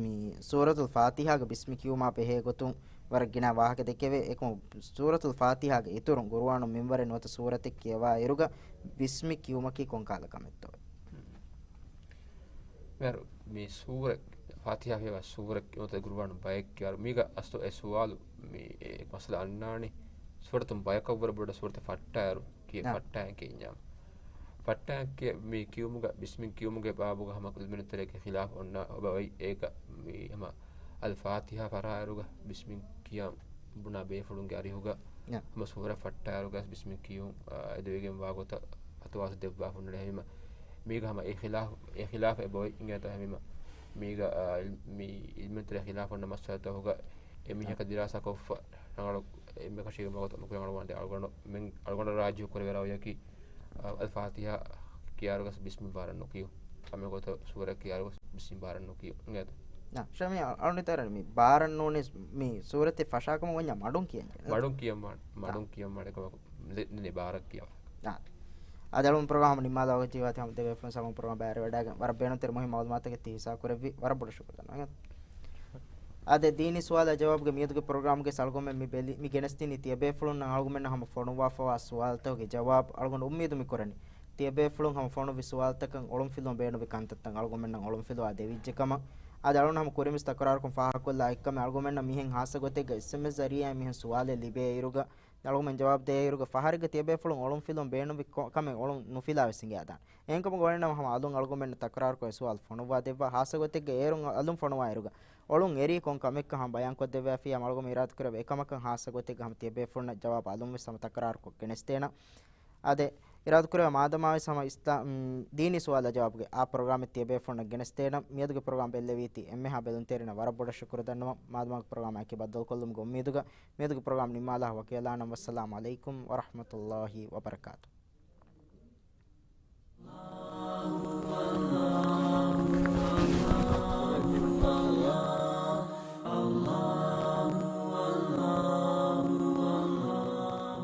މި ސޫރަތުލް ފާތިޙާގެ ބިސްމި ކިޔުމާ ބެހޭ ގޮތުން ވަރަށް ގިނަ ވާހަކަ ދެއްކެވޭ. އެކަމު ސޫރަތުލް ފާތިޙާގެ އިތުރުން ޤުރުއާނުން މިންވަރެއް ނުވަތަ ސޫރަތެއް ކިޔަވާ އިރުގަ ބިސްމި ކިޔުމަކީ ކޮންކަހަލަ ކަމެއްތޯ؟ މިހާރު މި ސޫރަ، ފާތިޙާ ފިޔަވާ ސޫރަ ނުވަތަ ޤުރުއާނު ބައެއް ކިޔާރު މީގަ އަސްލު އެ ސުވާލު މި އެ މައްސަލަ އަންނާނީ ސޫރަތުން ބަޔަކަށްވުރެ ބޮޑަށް ސޫރަތެއް ފައްޓާއިރު ކިޔެ ފައްޓާއިން ކިޔެންޏާ. ފައްޓާއިން ކިޔެ މި ކިޔުމުގަ ބިސްމިން ކިޔުމުގެ ބާބުގަ ހަމަ ޢިލްމުވެރިން ތެރޭގެ ޚިލާފު އޮންނަ އޮބަވައި އޭގަ މި ހަމަ އަލް ފާތިޙާ ފަށާއިރުގަ ބިސްމިން ކިޔަން ބުނާ ބޭފުޅުންގެ އަރިހުގަ ނަ. ހަމަ ސޫރަ ފައްޓާއިރުގަ ބިސްމިން ކިޔުން، އާ، އެދެވިގެން ވާގޮތަށް ފަތުވާސް ދެއްވާ ހުންނަނީ. ހަމަ މީގަ ހަމަ އެ ޚިލާފު، އެ ޚިލާފު އެބައޮތް އިނގޭތޯ ހަމަ މީގަ، އާ، މި ޢިލްމުވެރިން ތެރޭ ޚިލާފު އޮންނަ މައްސަލަތަކުގަ އެ މީހަކަށް ދިރާސާކޮށްފަ ރަނގަޅު އެންމެ ކަށީގެން ވާގޮތަށް ނުކުރެވޭ އަޅުގަނޑު ރާޖިޙު ކުރެވޭ ރައުޔަކީ، އަލް ފާތިޙާ ކިޔާއިރުގަސް ބިސްމި ބާރަށް ނުކިޔުން. ހަމަ ގޮތަށް ސޫރަ ކިޔާއިރުގަސް ބިސްމި ބާރަށް ނުކިޔުން. ނާ، ޝަމީ، އަޅުނިތާރަނި މި ބާރަށް ނޫނީ މި ސޫރަތެއް ފަށާކަމަށް ވަންޏާ މަޑުން ކިޔަން. މަޑުން ކިޔަން ވާނެ، މަޑުން ކިޔަން ވާނެ ކަމަކު ދެ-، ދެން ބާރަށް ކިޔަވާ. އާ. އަދި އަޅުން ޕްރޮގްރާމް ނިންމާލާ ވަގުތު ޖީވާތި ހަމަ ދެބޭފުޅުން ސަމަ ޕްރޮގްރާމް ބައިވެރިވަޑައިގެން ވަރަށް ބޭނުންތެރި މުހިންމު މައުލޫމާތުތަކެއް ތި ހިއްސާ ކުރެއްވި ވަރަށް ބޮޑަށް ޝުކުރު ދަންނަވަން. އާދެ، ދީނީ ސުވާލާ ޖަވާބުގެ މިއަދުގެ ޕްރޮގްރާމްގެ އަޅުގަނޑުމެން މި ބެލި-، މި ގެނެސްދިނީ ތިޔަބޭފުޅުންނަށް އަޅުގަނޑުމެންނަށް ހަމަ ފޮނުއްވާފަވާ ސުވާލުތަކުގެ ޖަވާބު. އަޅުގަނޑު އުއްމީދު މި ކުރަނީ ތިޔަބޭފުޅުން ހަމަ ފޮނުއްވި ސުވާލުތަކަށް އޮޅުންފިލުވަން ބޭނުންވި ކަންތައްތައް އަޅުގަނޑުމެންނަށް އޮޅުންފިލުވާ ދެވިއްޖެ ކަމަށް. އާދެ، އަޅުގަނޑު ހަމަ ކުރިންވެސް ތަކުރާރުކޮށް ފާހަގަކޮށްލާ އެއްކަމެއް އަޅުގަނޑުމެންނަށް މިހެން ހާއްސަ ގޮތެއްގަ އެސްއެމްއެސް ޒަރީޢާއިން މިހެން ސުވާލެއް ލިބޭ އިރުގަ އަޅުގަނޑުމެން ޖަވާބު ދޭއިރުގަ ފަހަރެއްގަ ތިޔަބޭފުޅުން އޮޅުން ފިލުވަން ބޭނުންވި ކޮ-، ކަމެއް އޮޅުން ނުފިލާ ވެސް އިނގޭ އަދާން. އެހެންކަމުގަ ވަނީނަމަ ހަމަ އަލުން އަޅުގަނޑުމެންނަށް ތަކުރާރުކޮށް އެ ސުވާލު ފޮނުއްވާ ދެއްވާ. ހާއްސަ ގޮތެއްގަ އޭރުން އަލުން ފޮނުވާ އިރުގަ އޮޅުން އެރީ ކޮން ކަމެއްކަ ހަމަ ބަޔާންކޮށް ދެއްވާފިޔާ އަޅުގަނޑު އިރާދަކުރެއްވި އެކަމަކަށް ހާއްސަ ގޮތެއްގަ ހަމަ ތިޔަބޭފުޅުންނަށް ޖަވާބު އަލުން ވެސް ހަމަ ތަކުރާރުކޮށް ގެނެސްދޭނަން. އާދެ، އިރާދަކުރެވޭ މާދަމާވެސް ހަމަ އިސްލާ-، މް، ދީނީ ސުވާލާ ޖަވާބުގެ އާ ޕްރޮގްރާމެއް ތިޔަބޭފުޅުންނަށް ގެނެސްދޭނަން. މިއަދުގެ ޕްރޮގްރާމް ބެއްލެވީތީ އެންމެހާ ބެލުންތެރިންނަށް ވަރަށް ބޮޑަށް ޝުކުރު ދަންނަވަން. މާދަމާގެ ޕްރޮގްރާމާއެކީ ބައްދަލުކޮށްލުމުގެ އުއްމީދުގަ މިއަދުގެ ޕްރޮގްރާމް ނިންމާލާ ވަކިވެލާނަން. ވައްސަލާމް ޢަލައިކުމް ވަރަޙްމަތުﷲ ވަބަރަކާތު.